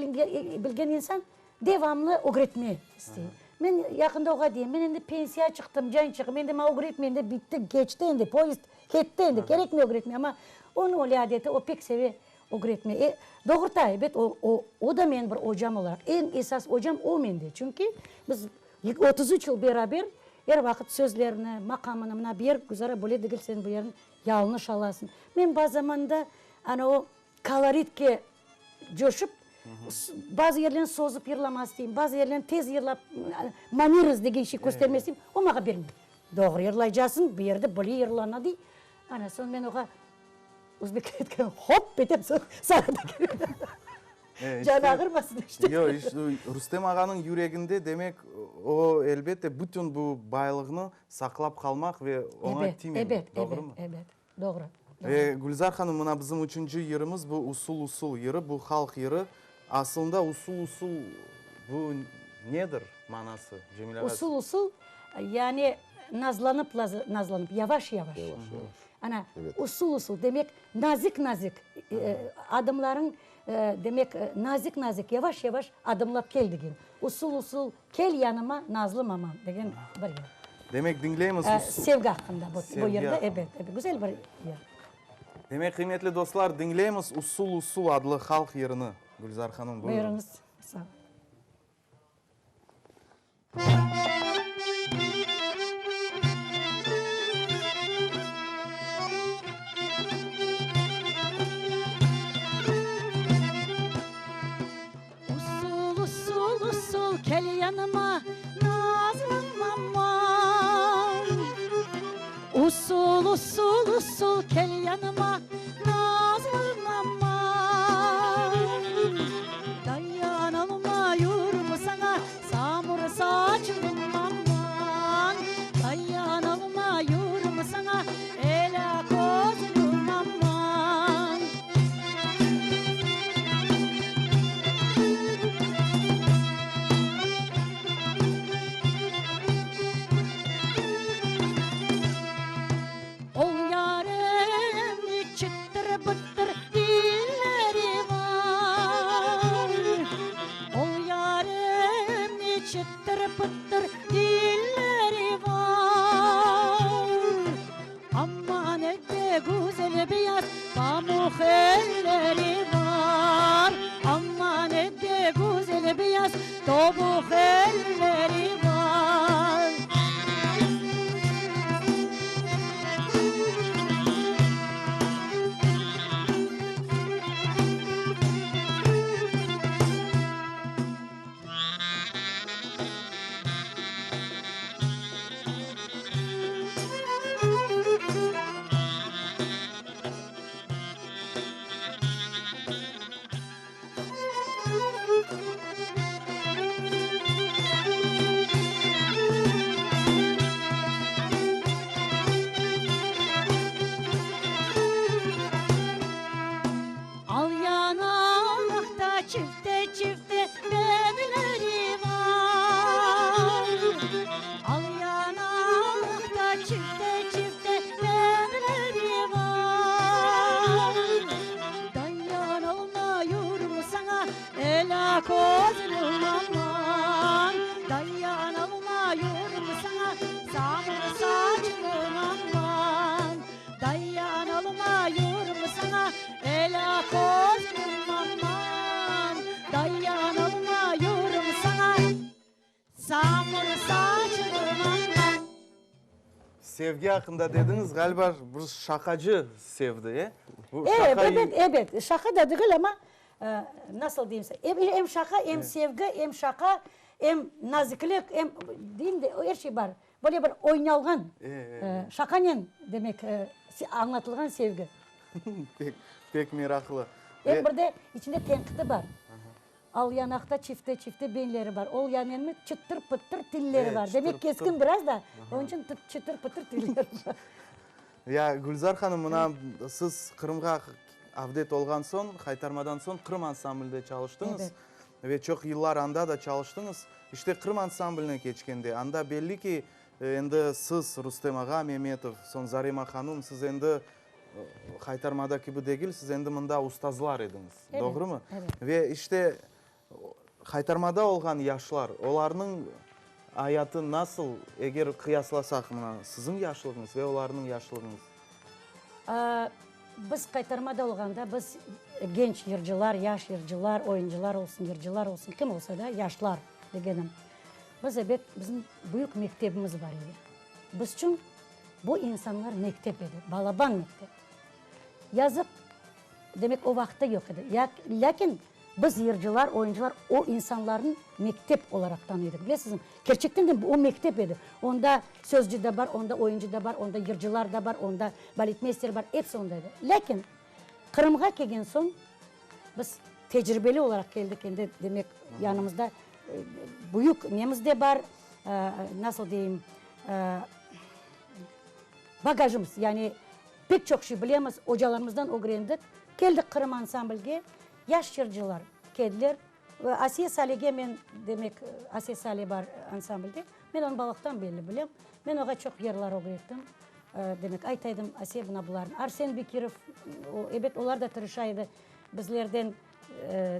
bilgen insan devamlı ögretme istey. Men yaqında oğa deyim, men endi pensiya çıqtım, cançığım, endi maña ögretme, endi bitti, keçti endi, poyezd ketti endi, kerekmey ögretme. Amma onıñ öyle adeti, o pek seve ögretme. E, doğurta, ebet, o, o, o da menim bir ocam olaraq, eñ esas ocam o mende. Çünki biz 33 yıl beraber er vaqıt sözlerni, maqamını, mına bu yer, Gülzara, böyle degil, sen bu yerni yañlış alasıñ. Men bazı zamanda ana o Koloritke coşıp, bazı yerlerini sozıp yırlamaq isteyim, bazı yerlerini tez yırlap, manerız degen şey köstermek isteyim, o maña bermey. Doğru yırlaycasıñ, bu yerde böyle yırlana dey. Ana, soñ men oğa özbekler aytqan, hop etem, soñ sağa da kele. Canı ağırmasın işte. Yoq, işte, Rustem ağanıñ yüreginde, demek, o, elbette, bütün bu baylığını saqlap qalmaq ve oña tiymemek, doğrumı? Ebet, ebet, ebet. Doğru. Ve Gülzar hanım, mına bizim üçünci yırımız bu Usul-usul yırı, bu halq yırı. Aslında usul-usul bu nedir manası, Cemile ağa? Usul-usul, yani nazlanıp, nazlanıp, yavaş-yavaş. Yavaş-yavaş. Ana, usul-usul, demek, nazik-nazik adımlarıñ, demek, nazik-nazik, yavaş-yavaş adımlap kel degen. Usul-usul kel yanıma, nazlım aman, degen bir yır. Demek, diñleymiz usul. Sevgi aqqında bu yırda, ebet, ebet, güzel bir yır. Demek, qıymetli dostlar, diñleymiz Usul-usul adlı halq yırını. Gülzar hanım, buyurıñ. Buyurıñız, sağ olun. Usul, usul, usul, kel yanıma, nazlım aman. Usul, usul, usul, kel yanıma, nazlım aman. Dayanalmayurım saña, samur saçlım aman. Dayanalmayurım saña, ela közlüm aman. Ol yarem içip. Sevgi aqqında dediñiz, ğaliba bir şaqacı sevdi, e? Bu şaqa Ebet, ebet. Şaqa da degil, amma nasıl deyim, em şaqa, em sevgi, em şaqa, em naziklik, em deyim de, er şey bar. Böyle bir oynalğan, şaqanen, demek, añlatılğan sevgi. Pek, pek meraqlı. Em bir de içinde tenqiti bar. Al yanaqta çifte-çifte benleri bar. Ol yanenmi çıtır-pıtır tilleri bar. Demek, keskin biraz da, onıñ içün çıtır-pıtır tilleri bar. Ya, Gülzar hanım, mına siz Qırımğa avdet olğan soñ, Haytarmadan soñ Qırım ansamblde çalıştıñız. Ebet. Ve çoq yıllar anda da çalıştıñız. İşte, Qırım ansambline keçkende, anda belli ki, endi siz, Rustem ağa Memetov, soñ Zarema hanım, siz endi Haytarmada kibi degil, siz endi mında ustazlar ediñiz, doğrumı? Evet. Ve işte, Haytarmada olğan yaşlar, olarnıñ ayatı nasıl, eger qıyaslasaq mına siziñ yaşlığıñız ve olarnıñ yaşlığıñız? Biz Qaytarmada olğanda, biz genç yırcılar, yaş yırcılar, oyuncılar olsun, yırcılar olsun, kim olsa da, yaşlar degenim, biz ebet, bizim büyük mektebimiz bar edi. Bizçün bu insanlar mektep edi, balaban mektep. Yazıq, demek, o vaqıtta yoq edi. Lâkin biz yırcılar, oyuncılar o insanlarnı mektep olaraq tanıy edik. Bilesizmi, kerçekten de o mektep edi. Onda sözcü de bar, onda oyuncı da bar, onda yırcılar da bar, onda baletmeyster bar, episi onda edi. Lâkin Qırımğa kelgen soñ biz tecribeli olaraq keldik, endi, demek, yanımızda büyük nemiz de bar, nasıl deyim, bagajımız, yani pek çoq şey bilemiz, ocalarımızdan ögrendik. Keldik Qırım ansamblge, yaş yırcılar keldiler. Asiye Salege men, demek, Asiye Sale bar ansamblde, men onı balalıqtan belli bilem. Men oğa çoq yırlar ögrettim. Demek, ayta edim, Asiye, mına bularnı. Arsen Bekirov, ebet, olar da tırışa edi bizlerden,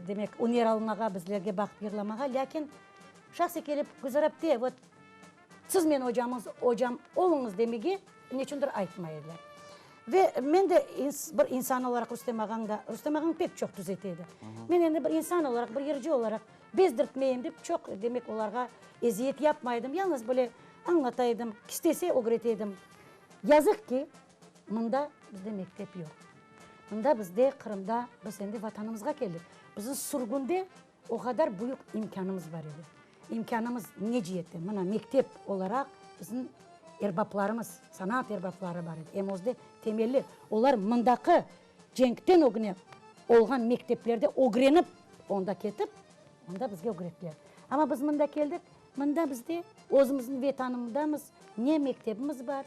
demek, üner almağa, bizlerge baqıp yırlamağa. Lâkin şahsen kelip, Gülzar apte, vot, Siz meni ocamız, ocam oluñız demege neçündir aytmay ediler. Ve men de bir insan olaraq Rustem ağañ da, Rustem ağañ pek çoq tüzete edi. Men endi bir insan olaraq, bir yırcı olaraq bezdirtmeyim dep çoq, demek, olarğa eziyet yapmay edim. Yalnız böyle añlata edim, istese ögrete edim. Yazıq ki, mında bizde mektep yoq. Mında bizde, Qırımda, biz endi Vatanımızğa keldik. Bizim sürgünde O qadar büyük imkânımız bar edi. İmkânımız ne ciyetten? Mına, mektep olaraq bizim erbaplarımız, sanat erbapları bar edi. Em özde temelli. Olar mındaqı cenkten ögüne olğan mekteplerde ögrenip, onda ketip, onda bizge ögrettiler. Amma biz mında keldik, mında bizde özümizniñ Vetanımdamız, ne mektebimiz bar,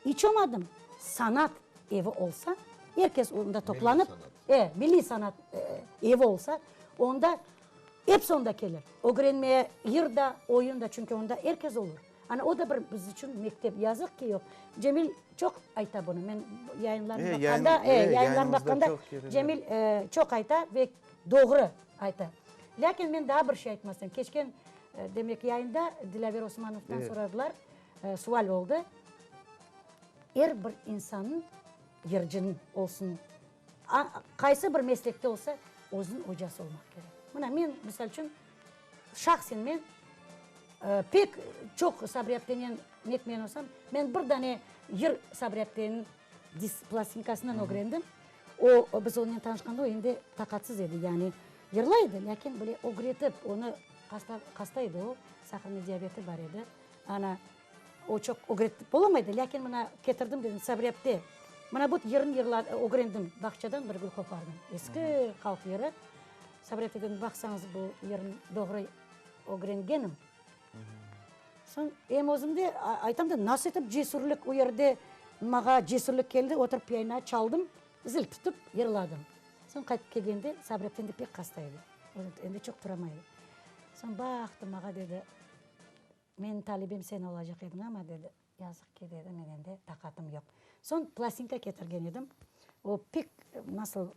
iç olmadım sanat evi olsa, er kes onda toplanıp, e, milliy sanat evi olsa, onda episi onda kelir. Ögrenmeye yır da, oyun da, çünki onda er kes olur. Ana o da bir biz içün mektep. Yazıq ki, yoq. Cemil çoq ayta bunı. Men yayınlarını baqqanda, e, yayınlarını baqqanda Cemil çoq ayta ve doğru ayta. Lâkin men daa bir şey aytmaq isteyim. Keçken, demek, yayında Dilâver Osmanovdan soradılar, sual oldı. Er bir insannıñ, yırcınıñ olsun, qaysı bir meslekte olsa, özüniñ ocası olmaq kerek. Mına men, misal içün, şahsen men pek çoq Sabri aptenen netmen olsam, men bir dane yır Sabri apteniñ disk plastinkasından ögrendim. O, biz onen tanışqanda o endi taqatsız edi, yani yırlay edi, lâkin böyle ögretip, onı hasta, hasta edi o, sahrnıy diabeti bar edi. Ana, O çoq ögretip olamaydı, lâkin mına ketirdim, dedim, Sabri apte, mına bu yırnı yırla, ögrendim, bağçadan bir gül qopardım. Eski halq yırı. Sabri apte, dedim, baqsañız bu yırnı doğru ögrengenim. Soñ em özüm de aytam da, nasıl etip cesürlik o yerde maña cesürlik keldi, oturıp pianino çaldım, zil tutıp yırladım. Soñ qaytıp kelgende Sabri apte endi pek hasta edi, endi çoq turamay edi. Soñ baqtı maña, dedi. Menim talebem sen olacaq ediñ amma, dedi, yazıq ki, dedi, men endi taqatım yoq. Soñ plastinka ketirgen edim. O pek, nasıl,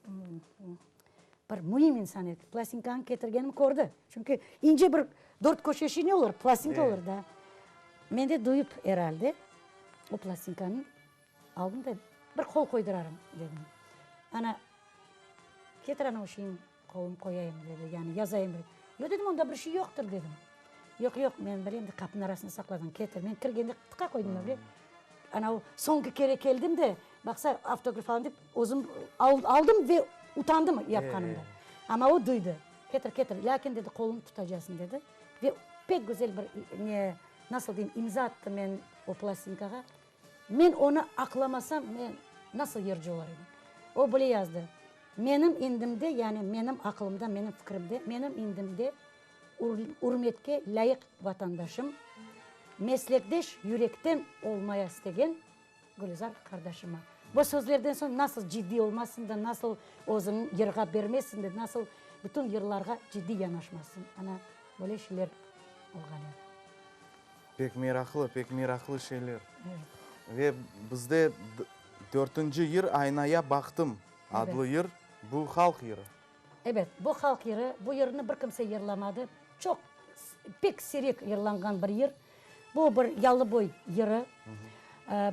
bir müim insan edi. Plastinkanı ketirgenimi kördi. Çünki ince bir dört köşe şey ne olur, plastinka olur da. Men de duyıp er alde, o plastinkanı aldım da, bir qol qoydırarım, dedim. Ana, ketir ana o şeyni. Qolum qoyayım, dedi, yani yazayım, dedi. Yoq, dedim, onda bir şey yoqtır, dedim. Yoq, yoq, men bilem, qapınıñ arasında saqladıñ, ketir. Men kirgende tıqa qoydım da, bile. Ana o soñki kere keldim de, baqsa, avtograf alayım dep, özüm aldım ve utandım yapqanımda. Amma o duydı. Ketir, ketir, lâkin, dedi, qolunı tutacasıñ, dedi. Ve pek güzel bir, ne, nasıl deyim, imza attı men o plastinkağa. Men onı aqlamasam, men nasıl yırcı olar edim? O böyle yazdı, Menim indimde, yani menim aqılımda, menim fikirimde, menim indimde ürmetke lâyıq vatandaşım, meslekdeş yürekten olmaya istegen Gülizar qardaşıma. Bu sözlerden soñ nasıl ciddiy olmazsıñ da, nasıl özüñni yırğa bermezsiñ de, nasıl bütün yırlarğa ciddiy yanaşmazsıñ? Ana, böyle şeyler olğan edi. Pek meraqlı, pek meraqlı şeyler. Ve bizde dörtünci yır Aynaya baqtım adlı yır, bu halq yırı. Ebet, bu halq yırı, bu yırnı bir kimse yırlamadı. Çoq, pek siyrek yırlanğan bir yır. Bu bir yalıboy yırı.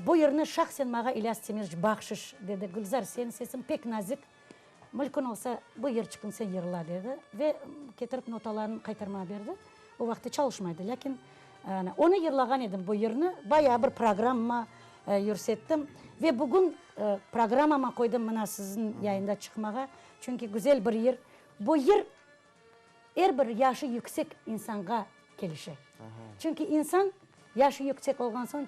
Bu yırnı şahsen mağa İlyas Temirov bahşış dedi, Gülzar, seniñ sesiñ pek nazik, mülkün olsa bu yırçıqnı sen yırla, dedi ve ketirip notalarını qaytarmağa berdi. O vaqıtta çalışmaydı, lâkin onı yırlağan edim bu yırnı, bayağı bir programma yürsettim ve bugün programmama qoydım mına siziñ yayında çıqmağa, çünki güzel bir yır. Bu yır er bir yaşı yüksek insanğa kelişe. Çünki insan yaşı yüksek olğan soñ,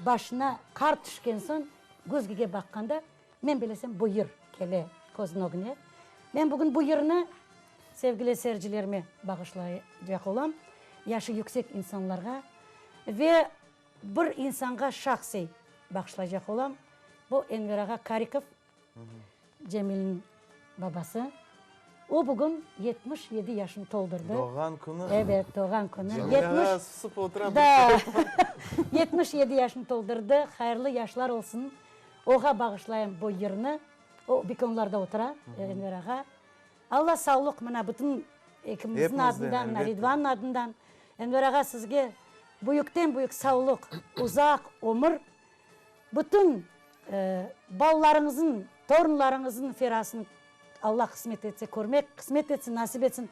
başına qar tüşken soñ, küzgüge baqqanda, men bilesem, bu yır kele közüniñ ögüne. Men bugün bu yırnı sevgili seyircilerime bağışlaycaq olam, yaşı yüksek insanlarğa ve bir insanğa şahsiy bağışlaycaq olam, bu Enver ağa Karikov, Cemilniñ babası. O bugün 77 yaşını toldurdı. Doğğan künü. Evet, doğğan künü. Cemil ağa susıp otura. Da. 77 yaşını toldurdı. Hayırlı yaşlar olsun. Oğa bağışlayım bu yırnı. O Bekonlarda otura, Enver ağa. Alla sağlıq, mına bütün ekimizniñ adından, mına Ridvannıñ adından. Enver ağa, sizge büyükten-büyük sağlıq, uzaq ömür, bütün balalarıñıznıñ, torunlarıñıznıñ ferasını Alla qısmet etse körmek, qısmet etsin, nasip etsin.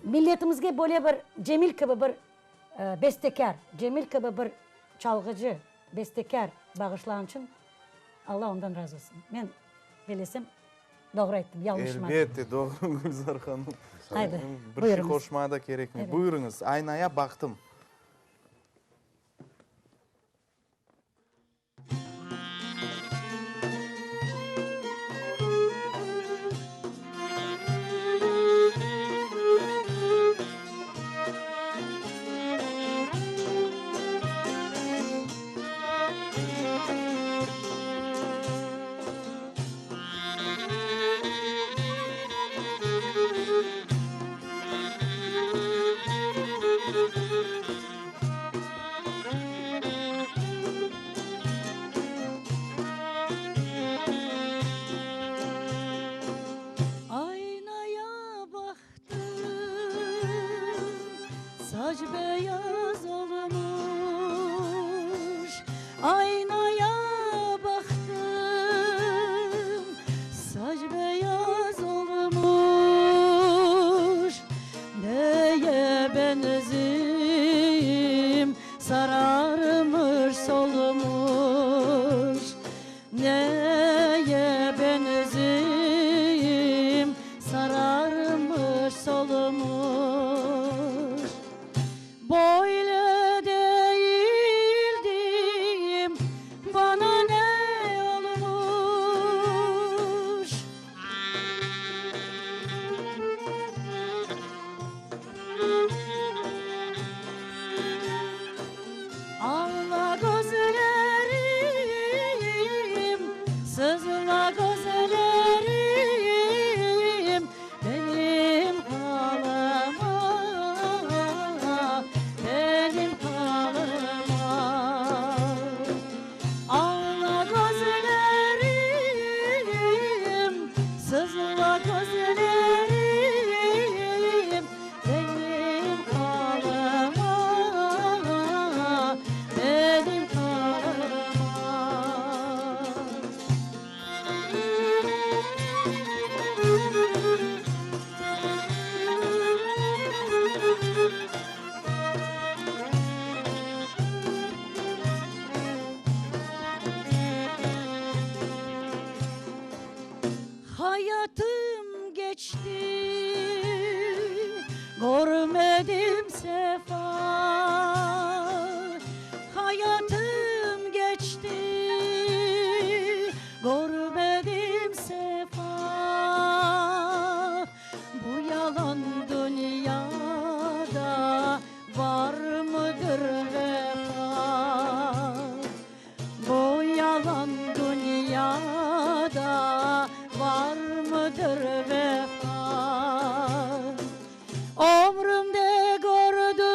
Milletimizge böyle bir Cemil kibi bir bestekâr, Cemil kibi bir çalğıcı, bestekâr bağışlağan içün Alla ondan razı olsun. Men belesem, doğru ayttım, yañlışmadım. Elbette, doğru, Gülzar hanım. Haydi, Bir şey qoşmağa da kerekmey. Buyurıñız, Aynaya baqtım. Aynaya baqtım, saç beyaz olmuş. Aynaya baqtım, saç beyaz olmuş. Neye benziyim, sararmış, solmuş. Neye benziyim, sararmış, solmuş. Böyle değildim, bana ne olmuş? Ağla gözlerim. Görmedim sefa, hayatım geçti, Görmedim sefa, bu yalan dünyada var mıdır vefa? Bu yalan dünyada var mıdır vefa? Ömrümde kördim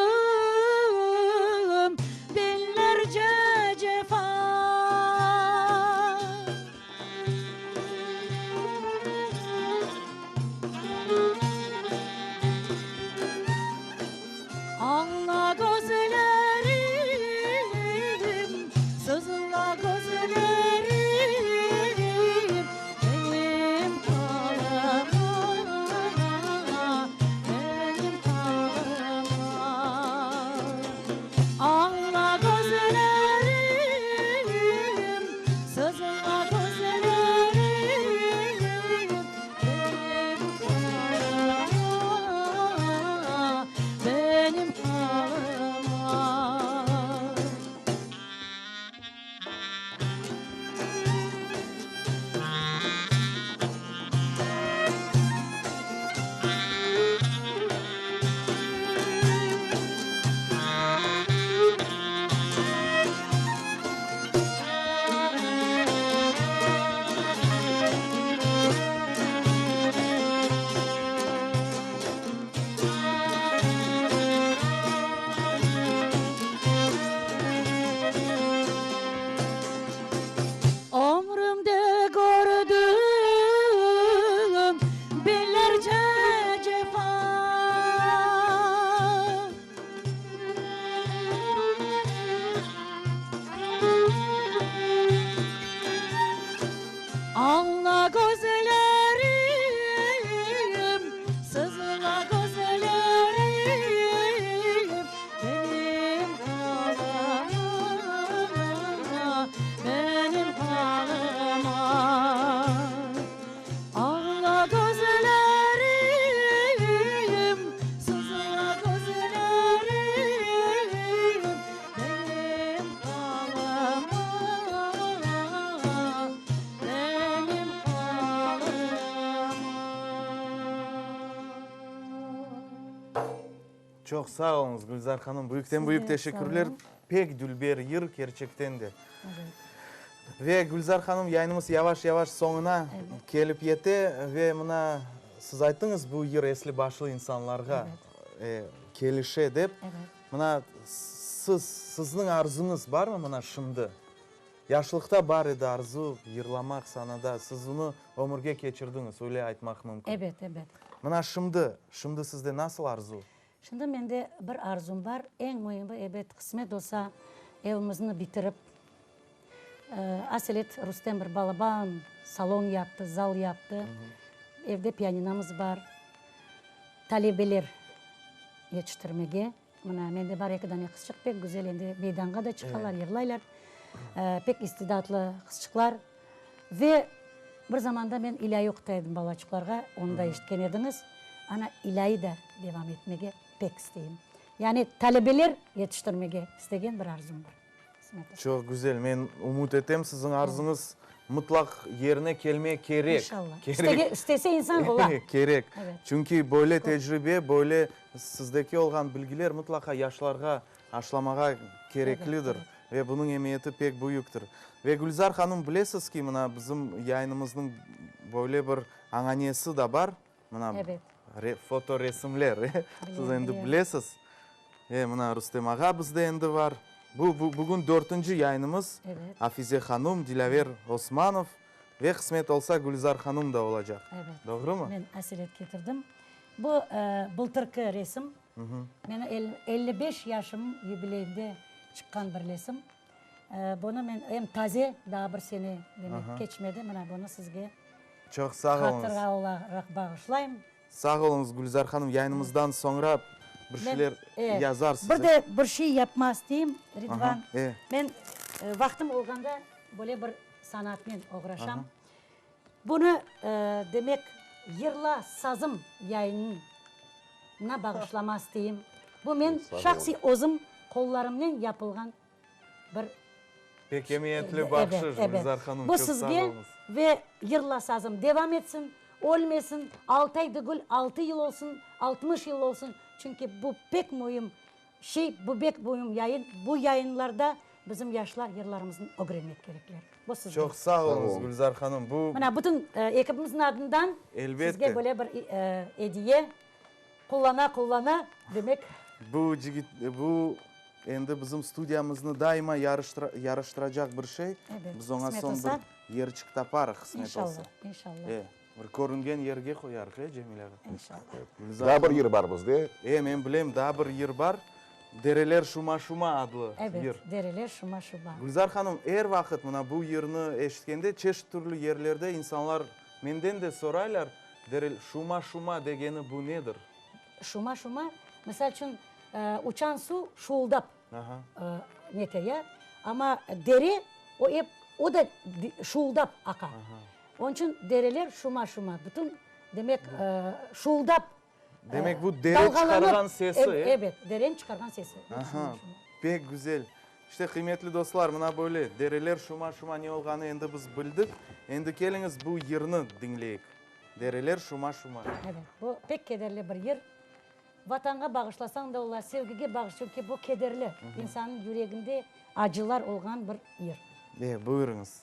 binlerce cefa. Ağla közlerim, sızla közlerim, Benim halıma, benim halıma. Ağla közlerim, sızla közlerim, Benim halıma, benim halıma. Ömrümde kördim binlerce cefa. Ağla közlerim, sızla közlerim, Benim halıma, benim halıma. Ağla közlerim, sızla közlerim, Benim halıma, benim halıma. Çoq sağ oluñız, Gülzar hanım, büyükten büyük teşekkürler. Pek dülber yır, kerçekten de. Ve Gülzar hanım, yayınımız yavaş-yavaş soñuna kelip yete ve mına siz ayttıñız, bu yır esli başlı insanlarğa kelişe dep. Mına siz, sizniñ arzuñız barmı mına şimdi? Yaşlıqta bar edi arzu, yırlamaq sanada, siz onı ömürge keçirdiñiz, öyle aytmaq mümkün. Ebet, ebet. Mına şimdi, şimdi sizde nasıl arzu? Şimdi mende bir arzum bar, eñ müimi, ebet, qısmet olsa, evimizni bitirip, aselet Rustem bir balaban salon yaptı, zal yaptı, evde pianinamız bar, talebeler yetiştirmege. Mına, mende bar eki dane qızçıq, pek güzel endi meydanğa da çıqalar, yırlaylar. Pek istidatlı qızçıqlar. Ve bir zamanda men ilâiy oquta edim balaçıqlarğa, onı da eşitken ediñiz. Ana, ilâiy da devam etmege pek isteyim. Yani talebeler yetiştirmege istegen bir arzum bar. Çoq güzel. Men ümüt etem, siziñ arzuñız mıtlaq yerine kelmek kerek. İnşallah. Kerek. İstese insan ola. Kerek. Çünki böyle tecribe, böyle sizdeki olğan bilgiler mıtlaqa yaşlarğa aşlamağa kereklidir. Ve bunıñ emiyeti pek büyüktir. Ve Gülzar hanım, bilesiz ki, mına bizim yayınımıznıñ böyle bir añanesi da bar. Mına fotoresimler, siz endi bilesiz. E, mına Rustem ağa bizde endi var. Bu, bugün dörtünci yayınımız. Afize hanum, Dilâver Osmanov ve qısmet olsa Gülzar hanum da olacaq. Doğrumı? Men aselet ketirdim. Bu, bıltırki resim. Meni 55 yaşım yubileyimde çıqqan bir resim. Bunı men em taze, daa bir sene demek keçmedi. Mına bunı sizge Çoq sağ oluñız. Hatıra olaraq bağışlayım. Sağ oluñız, Gülzar hanım. Yayınımızdan soñra bir şeyler yazarsız. Bir de bir şey yapma isteyim, Ridvan. Men vaqtım olğanda böyle bir sanatnen oğraşam. Bunı, demek, Yırla sazım yayınınıñ. Na bağışlama isteyim. Bu men şahsiy özüm qollarımnen yapılğan bir Pek emiyetli bahşış, Gülzar hanım, Bu çoq sağ sizge oluñız. ve Yırla sazım devam etsin, ölmesin, altı ay degil, altı yıl olsun, 60 yıl olsun, çünki bu pek müim şey, bu bek müim yayın, bu yayınlarda bizim yaşlar yırlarımıznı ögrenmek kerekler. Bu sizge. Çoq sağ oluñız, Gülzar hanım, bu. Mına bütün ekibimizniñ adından Elbette. sizge böyle bir ediye. Qullana, qullana, demek. Bu cigit, bu endi bizim studiyamıznı daima yaraştıracaq bir şey. Ebet, Biz oña qısmet soñ olsa. bir yerçik taparıq, qısmet olsa. İnşallah, inşallah. E, bir körüngen yerge qoyarıq, e, Cemil ağa? İnşallah. Gülzar Daa bir yır bar bizde. E, men bilem, daa bir yır bar. Dereler şuma-şuma adlı yır. Ebet, dereler şuma-şuma. Gülzar hanım, er vaqıt mına bu yırnı eşitkende çeşit türlü yerlerde insanlar menden de soraylar, Derel, şuma-şuma degeni bu nedir? Şuma-şuma, misal içün, uçan suv şuvuldap nete, ya, amma dere, o ep, o da şuvuldap aqa. Onıñ içün dereler şuma-şuma, bütün, demek, şuvuldap, Demek, bu dere çıqarğan sesi, e? Ebet, dereniñ çıqarğan sesi. Aha, pek güzel. İşte, qıymetli dostlar, mına böyle, dereler şuma-şuma ne olğanı endi biz bildik. Endi keliñiz bu yırnı diñleyik. Dereler şuma-şuma. Evet, bu pek kederli bir yır. Vatanğa bağışlasañ da ola, sevgige bağış, çünki bu kederli, insannıñ yüreginde acılar olğan bir yır. E, buyurıñız.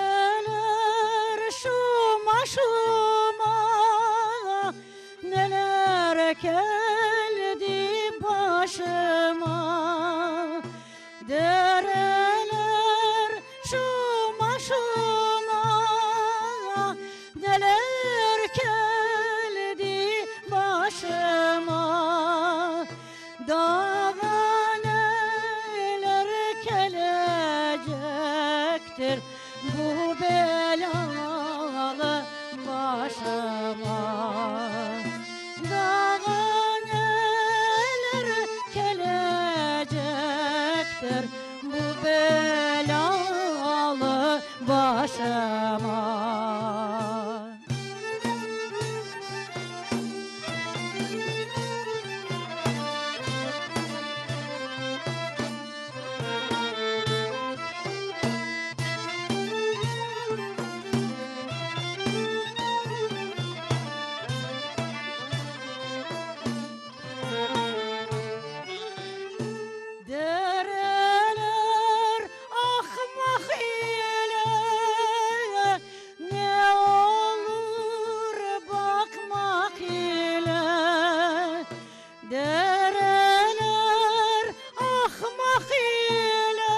Dereler şuma-şuma, neler keldi başıma. Dereler şuma-şuma, neler keldi başıma. Daa neler kelecektir bu belâlı başıma. Daa neler kelecektir bu belâlı başıma. Dereler aqmaq ile ne olur baqmaq ile. Dereler aqmaq ile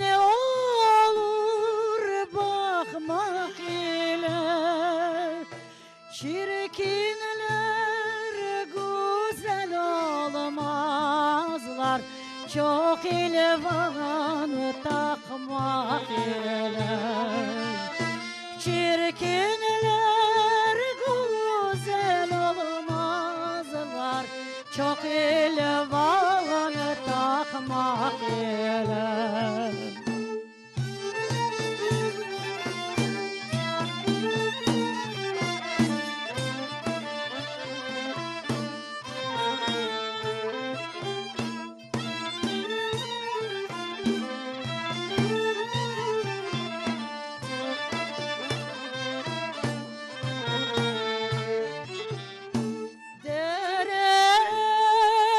ne olur baqmaq ile. Çirkinler güzel olmazlar, Çoq ilvan taqmaq ile. Çirkinler güzel olmazlar, Çoq ilvan taqmaq ile. Dereler.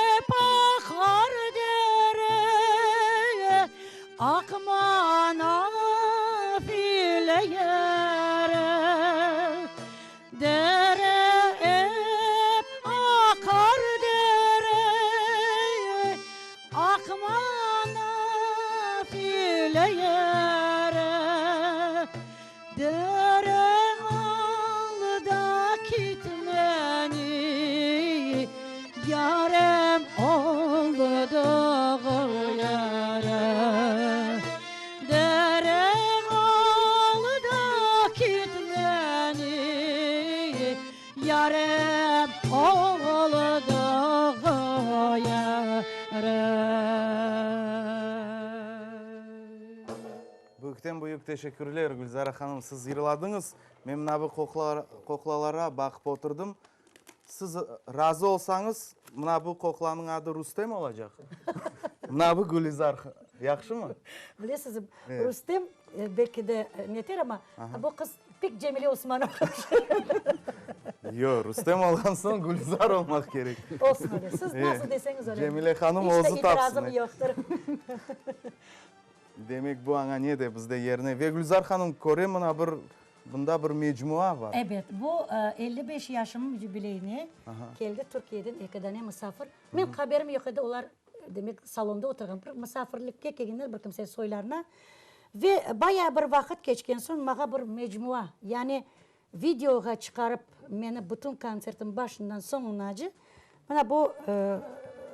Yarem oldı ğayrı. Büyükten büyük teşekkürler, Gülzara hanım, siz yırladıñız, men mına bu qoqlalara baqıp oturdım. Siz razı olsañız, mına bu qoqlanıñ adı Rustem olacaq, mına bu Gülizar, yahşımı? Bilesiz, Rustem belki de neter, amma bu qız pek Cemile Osmanova oşay. Yoq, Rustem olğan soñ Gülizar olmaq kerek. Olsun öyle, siz nasıl deseñiz öyle. Cemile hanım özü tapsın. Hiç de itirazım yoqtır. Demek, bu añane de bizde yerine. Ve Gülzar hanım, körem mına bir, bunda bir mecmua bar. Ebet, bu 55 yaşımın yubileyine keldi Türkiyeden eki dane musafir. Men haberim yoq edi, olar, demek, salonda oturğan, bir musafirlikke kelgenler bir kimse soylarına. Ve bayağı bir vaqıt keçken soñ mağa bir mecmua, yani Videoğa çıqarıp, meni bütün kontsertim başından soñunace, mına bu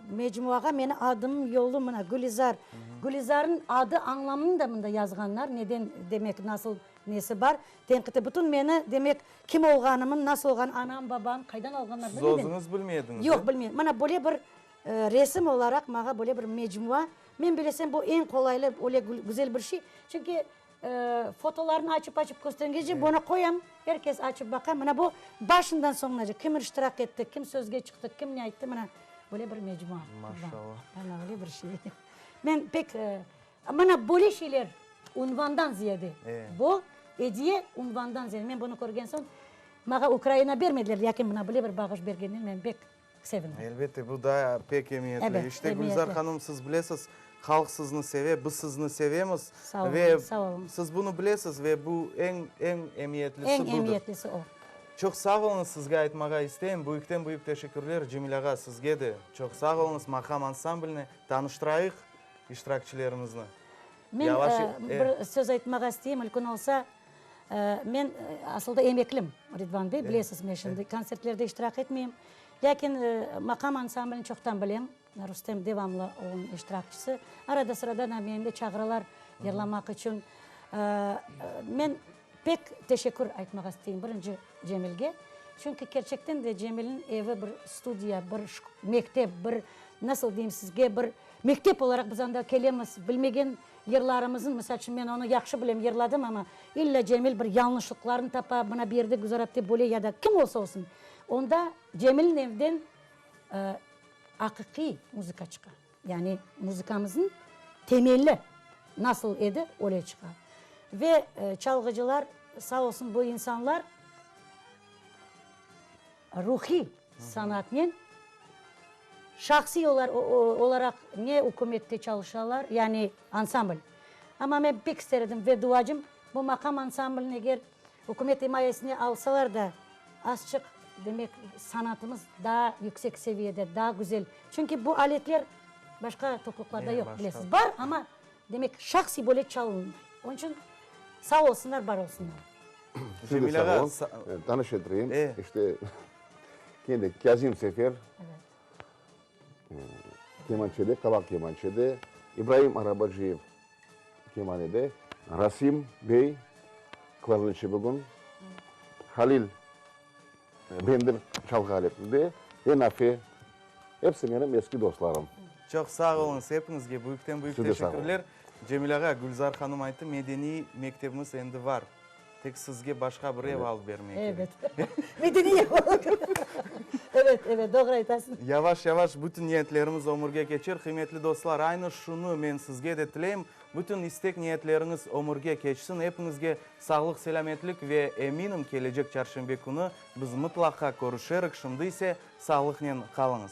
mecmuağa meni adım, yolum, mına Gülizar, Gülizarnıñ adı añlamını da mında yazğanlar, neden, demek, nasıl nesi bar, tenqiti, bütün meni, demek, kim olğanımın, nasıl olğanım, anam, babam, qaydan alğanlar, Siz bilmeyim. özüñiz bilmediñiz, Yoq, bilmeyim. Mına böyle bir resim olaraq mağa böyle bir mecmua, men bilesem, bu eñ qolaylı, öyle güzel bir şey, çünki Fotolarnı açıp-açıp köstergence, bunı qoyam, er kes açıp baqa. Mına bu başından soñunace kim iştirak etti, kim sözge çıqtı, kim ne ayttı, mına böyle bir mecmua. Maşallah. Mına böyle bir şey. Men pek, mına böyle şeyler unvandan ziyade, bu ediye unvandan ziyade. Men bunı körgen soñ, maña Ukraina bermediler, lâkin mına böyle bir bağış bergeninden men pek sevindim. Elbette, bu da pek emiyetli. Ebet, İşte, emiyetli. Gülzar hanım, siz bilesiz, halq sizni seve, biz sizni sevemiz. Sağ olun, Ve sağ olun. siz bunı bilesiz ve bu eñ, eñ emiyetlisi Eñ budır. emiyetlisi o. Çoq sağ oluñız, sizge aytmağa isteyim. Büyükten büyük teşekkürler, Cemil ağa, sizge de çoq sağ oluñız. Maqam ansambline tanıştırayıq iştirakçilerimizni. Men Yavaş, bir söz aytmağa isteyim, mümkün olsa. Men asılda emeklim, Ridvan bey, bilesiz, men şimdi kontsertlerde iştirak etmeyim. Lâkin maqam ansamblini çoqtan bilem, Rustem devamlı onıñ iştirakçisi. Arada-sırada da meni de çağıralar yırlamaq içün. Men pek teşekkür aytmağa isteyim birinci Cemilge. Çünki kerçekten de Cemilniñ evi bir studiya, bir mektep, bir, nasıl deyim sizge, bir mektep olaraq biz anda kelemiz, bilmegen Yırlarımıznı, misal içün, men onı yahşı bilem, yırladım, amma illa Cemil bir yañlışlıqlarnı tapa, mına bu yerde Gülzar apte böyle ya da kim olsa olsun. Onda Cemilniñ evden aqiqiy muzıka çıqa. Yani muzıkamıznıñ temeli nasıl edi, öyle çıqa. Ve çalğıcılar, sağ olsun, bu insanlar ruhiy sanatnen Şahsiy olaraq ne ükümette çalışalar, yani ansambl. Amma men pek ister edim ve duacım, bu maqam ansamblini eger ükümet imayesine alsalar da, azçıq, demek, sanatımız daa yüksek seviyede, daa güzel. Çünki bu aletler başqa topluluqlarda yoq, bilesiz. Bar, amma, demek, şahsiy böyle çalınmay. Onıñ içün sağ olsunlar, bar olsunlar. Cemil ağa, tanış ettireyim, işte, Kene Kâzim Sefer, kemançede, qabaq kemançede, İbraim Arabaciyev kemanede, Rasim bey klarnetçi bugün, Halil bendir çalğı aletinde ve Nafe, episi menim eski dostlarım. Çoq sağ oluñız epiñizge, büyükten büyük teşekkürler. Cemil ağa, Gülzar hanım ayttı, medeniy mektebimiz endi var. Tek sizge başqa bir ev alıp bermek kerek. Evet. Medeniy ev Evet, evet, doğru aytasıñ. Yavaş-yavaş bütün niyetlerimiz ömürge keçer. Qıymetli dostlar, aynı şunı men sizge de tileyim, bütün istek-niyetleriñiz ömürge keçsin. Epiñizge sağlıq-selâmetlik ve eminim, kelecek çarşenbe künü biz mıtlaqa körüşerik. Şimdi ise sağlıqnen qalıñız.